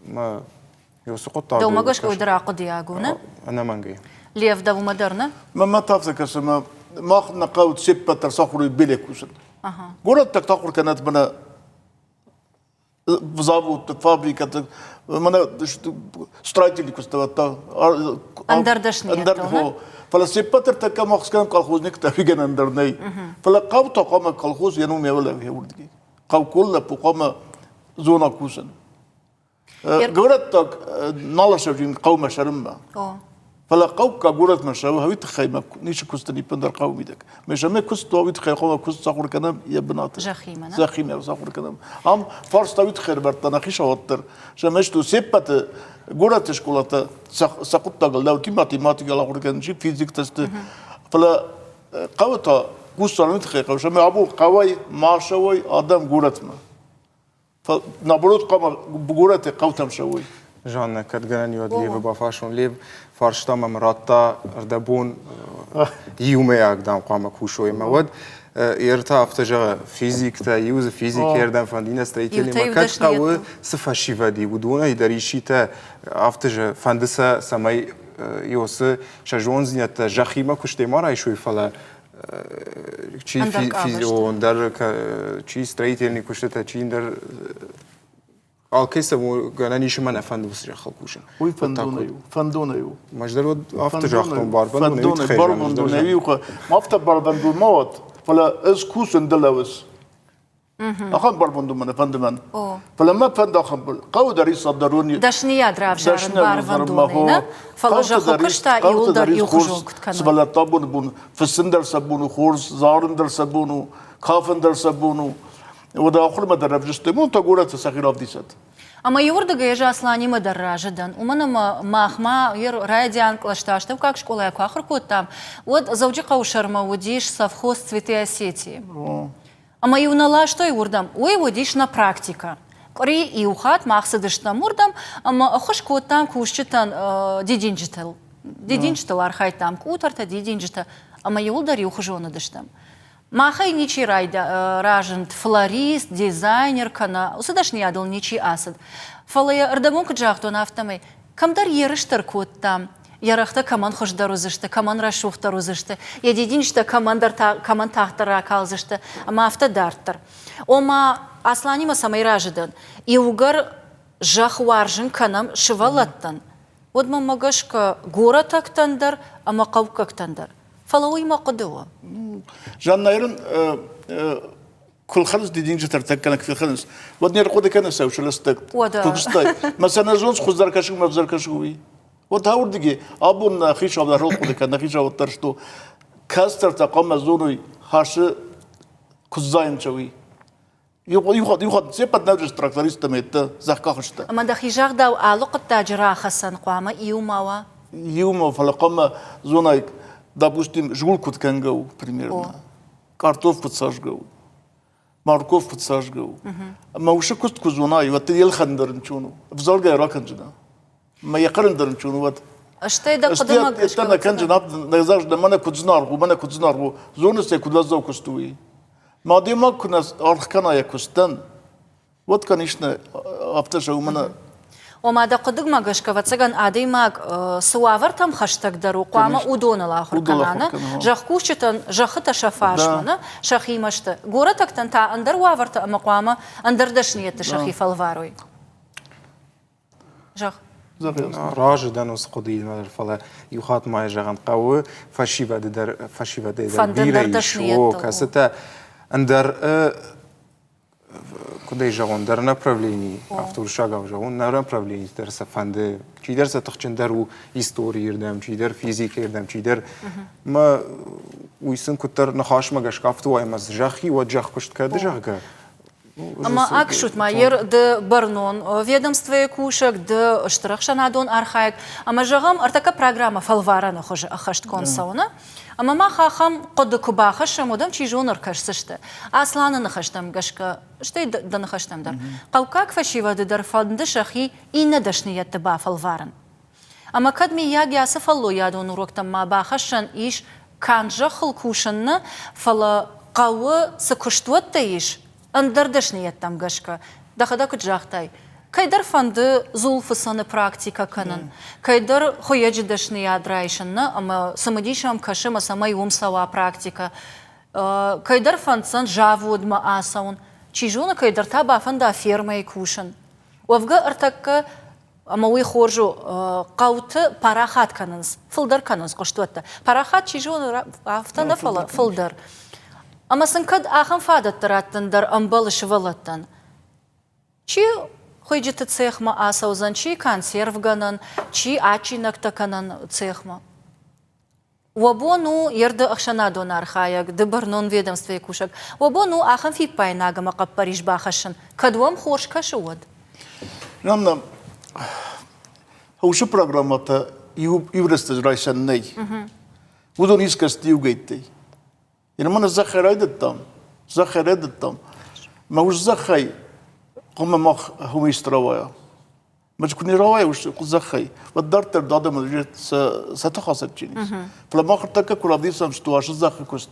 Мӕ уыцы хъуыддаг. Дӕумӕ гӕсгӕ уый дӕр ахъуыдыйаг у, нӕ? Ӕнӕмӕнгӕй. Лев, дӕумӕ дӕр, нӕ? Мӕнмӕ та афтӕ кӕсы, ӕмӕ мах нӕ хъӕуы се ппӕт дӕр сахуыр беле кусын. Горӕттӕгтӕ ахуыр кӕнӕт мӕнӕ заводты, фабрикӕты, мӕнӕ строители куыстуӕттӕ. Ӕндӕр дӕсныйӕдтыл, Фӕлӕ се ппӕт ӕртӕккӕ мах скӕнӕм колхозниктӕ, ӕви ӕндӕр нӕй. Фӕлӕ хъӕу та хъуамӕ колхоз йӕ ном йӕ уӕлӕ уырдыгӕй. Хъӕуккон лӕппу хъуамӕ зона кусын. Горӕттаг нал ӕрцӕуджын хъӕумӕ сӕрынмӕ. Фӕлӕ хъӕуккаг горӕтмӕ цӕуы, уый тыххӕй мӕ ницы куысты ӕппындӕр хъӕуы мидӕг. Ме сӕмӕ куыст уа, уый тыххӕй хъуамӕ куыст сахуыр кӕнӕм йӕ бынаты. Зӕххимӕ, нӕ? Зӕххимӕ сахуыр кӕнӕм. Ам фарста уый тыххӕй ӕрӕвӕрдта нӕ хицауад дӕр. Сӕмӕ сты се ппӕты горӕты скъолатӕ сӕ хъуыддагыл лӕуд математикӕ ахуыр кӕнын, чи физиктӕ сты. Фӕлӕ хъӕуы та кусдзарыны тыххӕй хъӕуы, сӕмӕ абон хъӕуӕй ма цӕуой адӕм горӕтмӕ. Наоборот, хъуамӕ горӕты хъӕутӕм цӕуой. Жанна, кӕд гӕнӕн уӕд Левы бафарсон. Лев фарста мӕм радта ӕрдӕбон иумӕйаг, дам, хъуамӕ кусой. Ӕмӕ уӕд ӕртӕ афтӕ зӕгъы, физиктӕ, иу дзы физикӕ рдӕм фӕнды, иннӕ строителимӕ. Кӕд хъӕуы цы фӕсивӕд и, уыдонӕй дӕр исчитӕ афтӕ фӕнды сӕ, цӕмӕй Иосы сӕ зонддзинӕдтӕ зӕххимӕ куыстӕй ма райсой, фӕлӕ чи физион дӕр, чи строительный куыстытӕ, чи ӕндӕр алкӕй сӕ гӕнӕн ис ӕмӕ нӕ фӕнды уыцы зӕххыл кусын. Уый фӕндонӕй у. Фӕндонӕй у. Ӕз дӕр уӕд афтӕ загътон, барвӕндонӕй Барвӕндонӕй у. Афтӕ барвӕндон ма уӕд, фӕлӕ ӕз кусын ды лӕууыс. Ахӕм барвӕндон мӕ нӕ фӕнды мӕн. Фӕлӕ мӕ фӕнды ахӕм хъӕуы дӕр ис дӕр Дӕсныйад равзарын барвӕндонӕй, нӕ? Фӕлӕ зӕххы куыст та иуылдӕр иухуызон куыд кӕной. Сывӕллӕттӕ абоны бон фыссын дӕр сӕ бон у, хорз зарын дӕр сӕ бон у, кафын дӕр сӕ бон у. Уӕдӕ ахуырмӕ дӕр ӕвзыстой, мон та горӕты сӕхи равдисӕд. Ӕмӕ иуырдыгӕй ӕз Асланимӕ дӕр разы дӕн, уымӕн ӕмӕ махмӕ райдиан кълӕсты астӕуккаг скъолайы куы ахуыр кодтам, уӕд Дзӕуджыхъӕуы сӕрмӕ уыдис совхоз Цветы Осетии. Ӕмӕ-иу нӕ ластой уырдӕм. Уый уыдис нӕ практикӕ. Къуыри иу хатт мах цыдыстӕм уырдӕм ӕмӕ ӕххуыс кодтам кусджытӕн дидинджытыл. Дидинджытыл архайдтам, къутӕртӕ, дидинджытӕ, ӕмӕ иуылдӕр иухуызон уыдыстӕм. Махӕй ничи разынд флорист, дизайнер кӕнӕ уыцы дӕсныйадыл ничи ацыд. Фӕлӕ йӕ ӕрдӕбон куыд загътон, афтӕмӕй кӕмдӕр ерыстӕр кодтам, йӕ рӕгътӕ кӕмӕн хуыздӕр уыдзысты, кӕмӕн рӕсугъддӕр уыдзысты, йӕ дидинджытӕ кӕмӕндӕр кӕмӕн тагъддӕр ракалдзысты ӕмӕ афтӕ дарддӕр. Ома, Асланимӕ цӕмӕй разы дӕн, иугӕр зӕхх уарзын кӕнӕм сывӕллӕттӕн, уӕд мӕнмӕ гӕсгӕ горӕтӕгтӕн дӕр ӕмӕ хъӕуккӕгтӕн дӕр. Фӕлӕ уый мӕ хъуыды у. Жаннӕйӕн куы лхӕнынц дидинджытӕ ӕртӕккӕ куы фелхӕнынц, уӕд не рхъуыды кӕны сӕ сылыстӕг. Тугстай. Мӕ сӕ нӕ зоныс хуыздӕр кӕсын мӕ ӕвзӕр кӕсын уый. Уӕд та уырдыги абон нӕ хицау дӕр хъуыды кӕн, нӕ хицауад дӕр что кӕстӕртӕ хъуамӕ зоной хӕсы куыд зайын цӕуй. Иу хатт се ппӕт нӕ уыдысты трактористтӕ мӕ зӕхкъахджытӕ. Ӕмӕ дӕхи загъдау алы хъуыддаджы рахӕцӕн хъуамӕ иумӕ уа? Иумӕ, фӕлӕ хъуамӕ зонай, допустим, згъул куыд кӕнгӕ у примерно. Картоф куыд сазгӕ у. Морковь куыд сазгӕ у. Ӕмӕ уыцы куыст куы зонай, уӕд дын йе лхӕнын дӕр ӕнцон у. Ӕвзаргӕ ракӕндзынӕ. Мӕ йӕ хъырын дӕр ӕнцон у, уӕд. Стӕй дӕ хъуыдымӕ гӕсгӕ нӕ кӕнджын, нӕ зӕгъ, мӕнӕ куыд зынаргъ у, мӕнӕ куыд зынаргъ у. Зоныс ӕй, куыд уӕззау куыст у, уый. Мӕ адӕймаг куы нӕ аргъ кӕна йӕ куыстӕн, уӕд, конечно, афтӕ сӕ уымӕн Ома дӕ хъуыдыгмӕ гӕсгӕ, ӕвӕццӕгӕн, адӕймаг цы уавӕртӕм хӕстӕгдӕр у, хъуамӕ уыдоныл ахуыр кӕна, нӕ? Зӕхкусджытӕн зӕххытӕ сӕ фарсмӕ, нӕ? Сӕхимӕ сты. Горӕтӕгтӕн та ӕндӕр уавӕртӕ ӕмӕ хъуамӕ ӕндӕр дӕсныйӕдты сӕхи фӕлварой. Зӕгъ. Разы дӕн уыцы хъуыдыимӕ дӕр, фӕлӕ иу хатт ма йӕ зӕгъын хъӕуы, фӕсивӕды дӕр фӕсивӕдӕй дӕр бирӕ ис, о, кӕцытӕ ӕндӕр куыд ӕй зӕгъон, дӕр направлений, афтӕ уырыссагау зӕгъон, нӕ направлений дӕр сӕ фӕнды, чидӕр сӕ тыхджындӕр у историйы рдӕм, чидӕр физикӕйы рдӕм, чидӕр мӕ уый сын куыддӕр ныхасмӕ гӕсгӕ афтӕ уай, ӕмӕ зӕххи уӕд зӕхкуыст кӕд, зӕгъгӕ, Ӕмӕ акӕсут ма, ер ды бӕрнон ведомствойы кусӕг, ды стыр ӕхсӕнадон архайӕг, ӕмӕ зӕгъӕм, ӕртӕккӕ программӕ фӕлварӕны хуызы ӕххӕстгонд цӕуы, нӕ? Ӕмӕ мах ахӕм хъуыды куы бахӕссӕм, уӕд ӕм чи зоны ӕркӕсдзысты. Асланы ныхӕстӕм гӕсгӕ, стӕй дӕ ныхӕстӕм дӕр, хъӕуккаг фӕсивӕды дӕр фӕнды сӕхи иннӕ дӕсныйӕдты бафӕлварын. Ӕмӕ кӕд миййаг ацы фӕллойадон уроктӕм ма бахӕссӕн ис канд зӕххыл кусын нӕ, фӕлӕ хъӕуы цы куыстуӕттӕ ис, ӕндӕр дӕсныйӕдтӕм гӕсгӕ, дӕхӕдӕг куыд загътай, кӕйдӕр фӕнды дзулфыцӕны практикӕ кӕнын, кӕйдӕр хуыйӕджы дӕсныйад райсын нӕ, ӕмӕ цымыдис ӕм кӕсы ӕмӕ цӕмӕй уым цӕуа практикӕ, кӕйдӕр фӕнддзӕн заводмӕ ацӕуын, чи зоны, кӕйдӕр та бафӕнда фермӕйы кусын. Уӕвгӕ ӕртӕккӕ Ӕмӕ уый хорз у, хъӕуты парахат кӕнынц, фылдӕр кӕнынц хъуыстуӕттӕ. Парахат, чи зоны, афтӕ нӕ, фӕлӕ фылдӕр. Ӕмӕ сын кӕд ахӕм фадӕттӕ раттын дӕр ӕмбӕлы сывӕллӕттӕн. Чи хуыйджыты цехмӕ ацӕудзӕн, чи консервгӕнӕн, чи адджинӕгтӕ кӕнӕн цехмӕ. Уӕ бон у, ерды ӕхсӕнадон архайӕг, ды бӕрнон ведомствойы кусӕг, уӕ бон у ахӕм фиппаинаг ӕмӕ хъӕппӕрис бахӕссын, кӕд уӕм хорз кӕсы, уӕд? Жанна, уыцы программӕтӕ иу рӕстӕджы райсӕн нӕй. Уыдон искӕсты иугӕйттӕй. Ма нӕ зӕххӕй райдыдтам, зӕххӕй райдыдтам. Мӕ ус зӕххӕй хъуамӕ мах хумист рауайа. Мӕ куы не рауайа ус зӕххӕй, уӕд дарддӕр адӕмы сӕ тых асӕтджын ис. Фӕлӕ мах ӕртӕккӕ куы равдисӕм, что ашы зӕххы куыст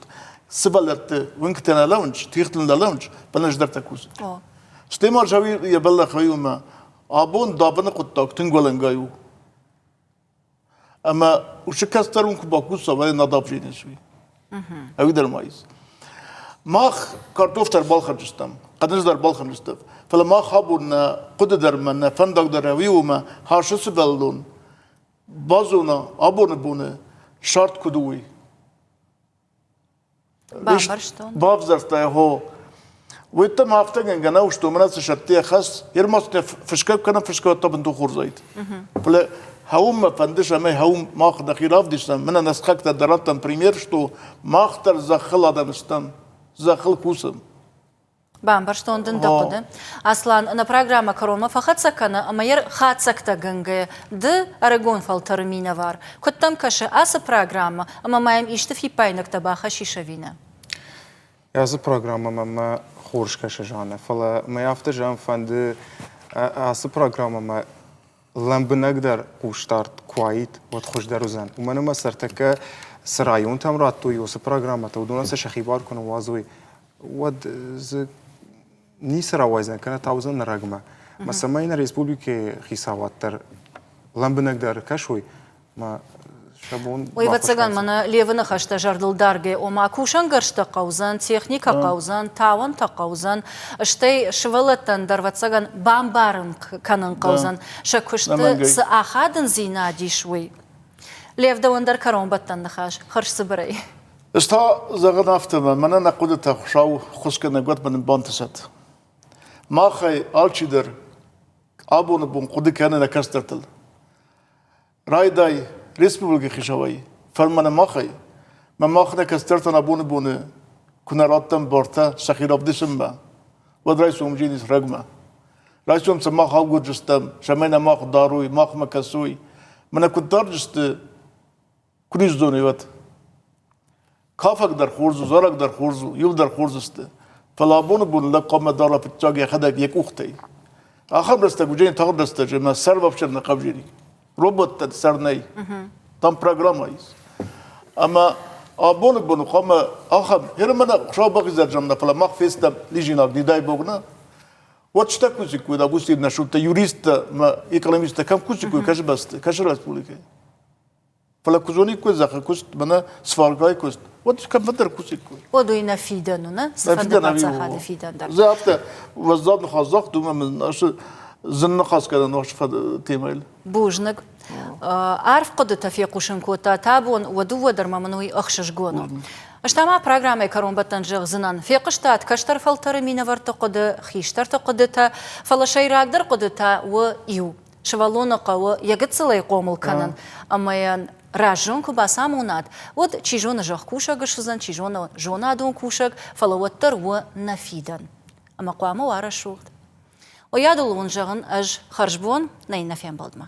сывӕллӕтты уынгтӕ нӕ лӕууынц, тигътыл нӕ лӕууынц, фӕлӕ ӕздӕртӕ кусынц. Стӕй ма йӕ бӕллӕх уый у, ӕмӕ абон давыны хъуыддаг тынг уӕлӕнгай у. Ӕмӕ уыцы кӕстӕр уын куы бакуса, уӕд надавжение суи. Ӕви дӕр ма ис. Мах картоф дӕр балхӕндзыстӕм, хъӕдындз дӕр балхӕндзыстӕм, фӕлӕ мах абон нӕ хъуыды дӕр мӕ нӕ фӕндаг дӕр ӕви уымӕ хӕсы сывӕллон базона абоны боны сарт куыд у, уый. Бамбӕрстон. Бавзӕрста хо. Уыдтӕм афтӕ гӕнгӕ нӕ уыстон, мӕнӕ цы сӕтты хӕс, ӕрмӕст нӕ фысгӕ кӕнӕ фысгӕ уӕдта бынтон хорз Фӕлӕ хӕуынмӕ фӕнды, цӕмӕй хӕуын мах нӕхи равдисӕм, мӕнӕ нӕ сыхӕгтӕ дӕр радтам пример, что мах дӕр зӕххыл адӕм стӕм, зӕххыл кусӕм. Бамбӕрстон дын дӕ хъуыды. Аслан, нӕ программӕ кӕронмӕ фӕхӕццӕ кӕны ӕмӕ йӕ хатдзӕгтӕгӕнгӕ ды, ӕрыгон фӕлтӕры минӕвар, куыд дӕм кӕсы ацы программӕ ӕмӕ ма йӕм исты фиппаинӕгтӕ бахӕссис ӕви нӕ? Ацы программӕмӕ мӕ хорз кӕсы, Жаннӕ, фӕлӕ мӕ афтӕ зӕгъын фӕнды, ацы программӕмӕ лӕмбынӕгдӕр хъусдард куы уаид, уӕд хуыздӕр уыдзӕн. Уымӕн ӕмӕ сӕ ӕртӕккӕ цы районтӕм радтой, уыцы программӕтӕ, уыдонӕн сӕ сӕхи бар куы ныууадзой, уӕд дзы ницы рауайдзӕн, кӕнӕ та уыдзӕн ӕрӕгмӕ. Ӕмӕ цӕмӕй нӕ республикӕйы хицауад дӕр лӕмбынӕгдӕр кӕсой, ӕмӕ сӕ бон Уый, ӕвӕццӕгӕн, мӕнӕ Левы ныхӕстӕ зӕрдыл даргӕ, ома кусӕнгӕрзтӕ хъӕудзӕн, техникӕ хъӕудзӕн, тауӕнтӕ хъӕудзӕн, стӕй сывӕллӕттӕн дӕр, ӕвӕццӕгӕн, бамбарын кӕнын хъӕудзӕн, сӕ куысты цы ахадындзинад ис, уый. Лев, дӕуӕн дӕр кӕронбӕттӕн ныхас хӕрзцыбырӕй. Ӕз та зӕгъын афтӕ, мӕнӕ нӕ хъуыдытӕ Хуыцау хуысгӕнӕг уӕд мын бантысӕд. Махӕй алчидӕр абоны бон хъуыды кӕны нӕ кӕстӕртыл. Райдай республикӕйы хицауӕй, фӕлмӕн махӕй, мӕ мах нӕ кӕстӕртӕн абоны боны куы нӕ раттӕм бартӕ сӕхи равдисынмӕ, уӕд райсом джинис рӕгмӕ. Райсом сӕ мах агурджыстӕм, цӕмӕй нӕ мах дарой, махмӕ кӕсой. Мӕнӕ куыд дарджысты, Куы низдзони, уӕд. Кафӕг дӕр хорз у, зарӕг дӕр хорз у, иу дӕр хорз сты. Фӕлӕ абоны бон лӕг хъуамӕ дара фыццаг йӕхӕдӕг йӕ къухтӕй. Ахӕм рӕстӕг уыдзӕни тагъд рӕстӕджы ӕмӕ сӕр вообще нӕ хъӕвзери. Роботтӕн сӕр нӕй. Там программа ис. Ӕмӕ абоны бон хъуамӕ ахӕм, хермӕ нӕ Хуыцау бахизӕд нӕ, фӕлӕ мах фестӕм лизинаг, не дай бог нӕ. Уӕд стӕ кусиккой, допустим, нӕ шутта юристтӕ ӕмӕ экономисттӕ кӕм кусиккой, кӕсы бӕсты, кӕсы республикӕйы. Фӕлӕ куы зониккой зӕххы куыст, мӕнӕ сваркӕйы куыст, уӕд кӕмфӕндӕр кусиккой. Уӕд уый нӕ фидӕн у, нӕ? Цыфӕнды паддзахады фидӕн дӕр. Зе афтӕ уӕззау ныхас загъд, уымӕ мын асы зын ныхас кӕнӕн уӕ темӕйыл. Бузныг. Арф хъуыдытӕ фехъусын кодта табон, уӕ дыууӕ дӕр ма мын уый ӕхсызгон у. Ӕз та ма программӕйы кӕронбӕттӕн зӕгъдзынӕн, фехъуыстат кӕстӕр фӕлтӕры минӕвӕртты хъуыды, хистӕрты хъуыдытӕ, фӕлӕ сӕйрагдӕр хъуыды та у иу. Сывӕллоны хъӕуы йӕ гыццылӕй хъомыл кӕнын ӕмӕ йын раззон куы бацамонат, уӕд чи зоны зӕхкусӕг суыдзӕн, чи зоны зонадон кусӕг, фӕлӕ уӕддӕр у нӕ фидӕн. Ӕмӕ хъуамӕ уа рӕсугъд. Уыйадыл уын зӕгъын ӕз хӕрзбон нӕ иннӕ фембӕлдмӕ.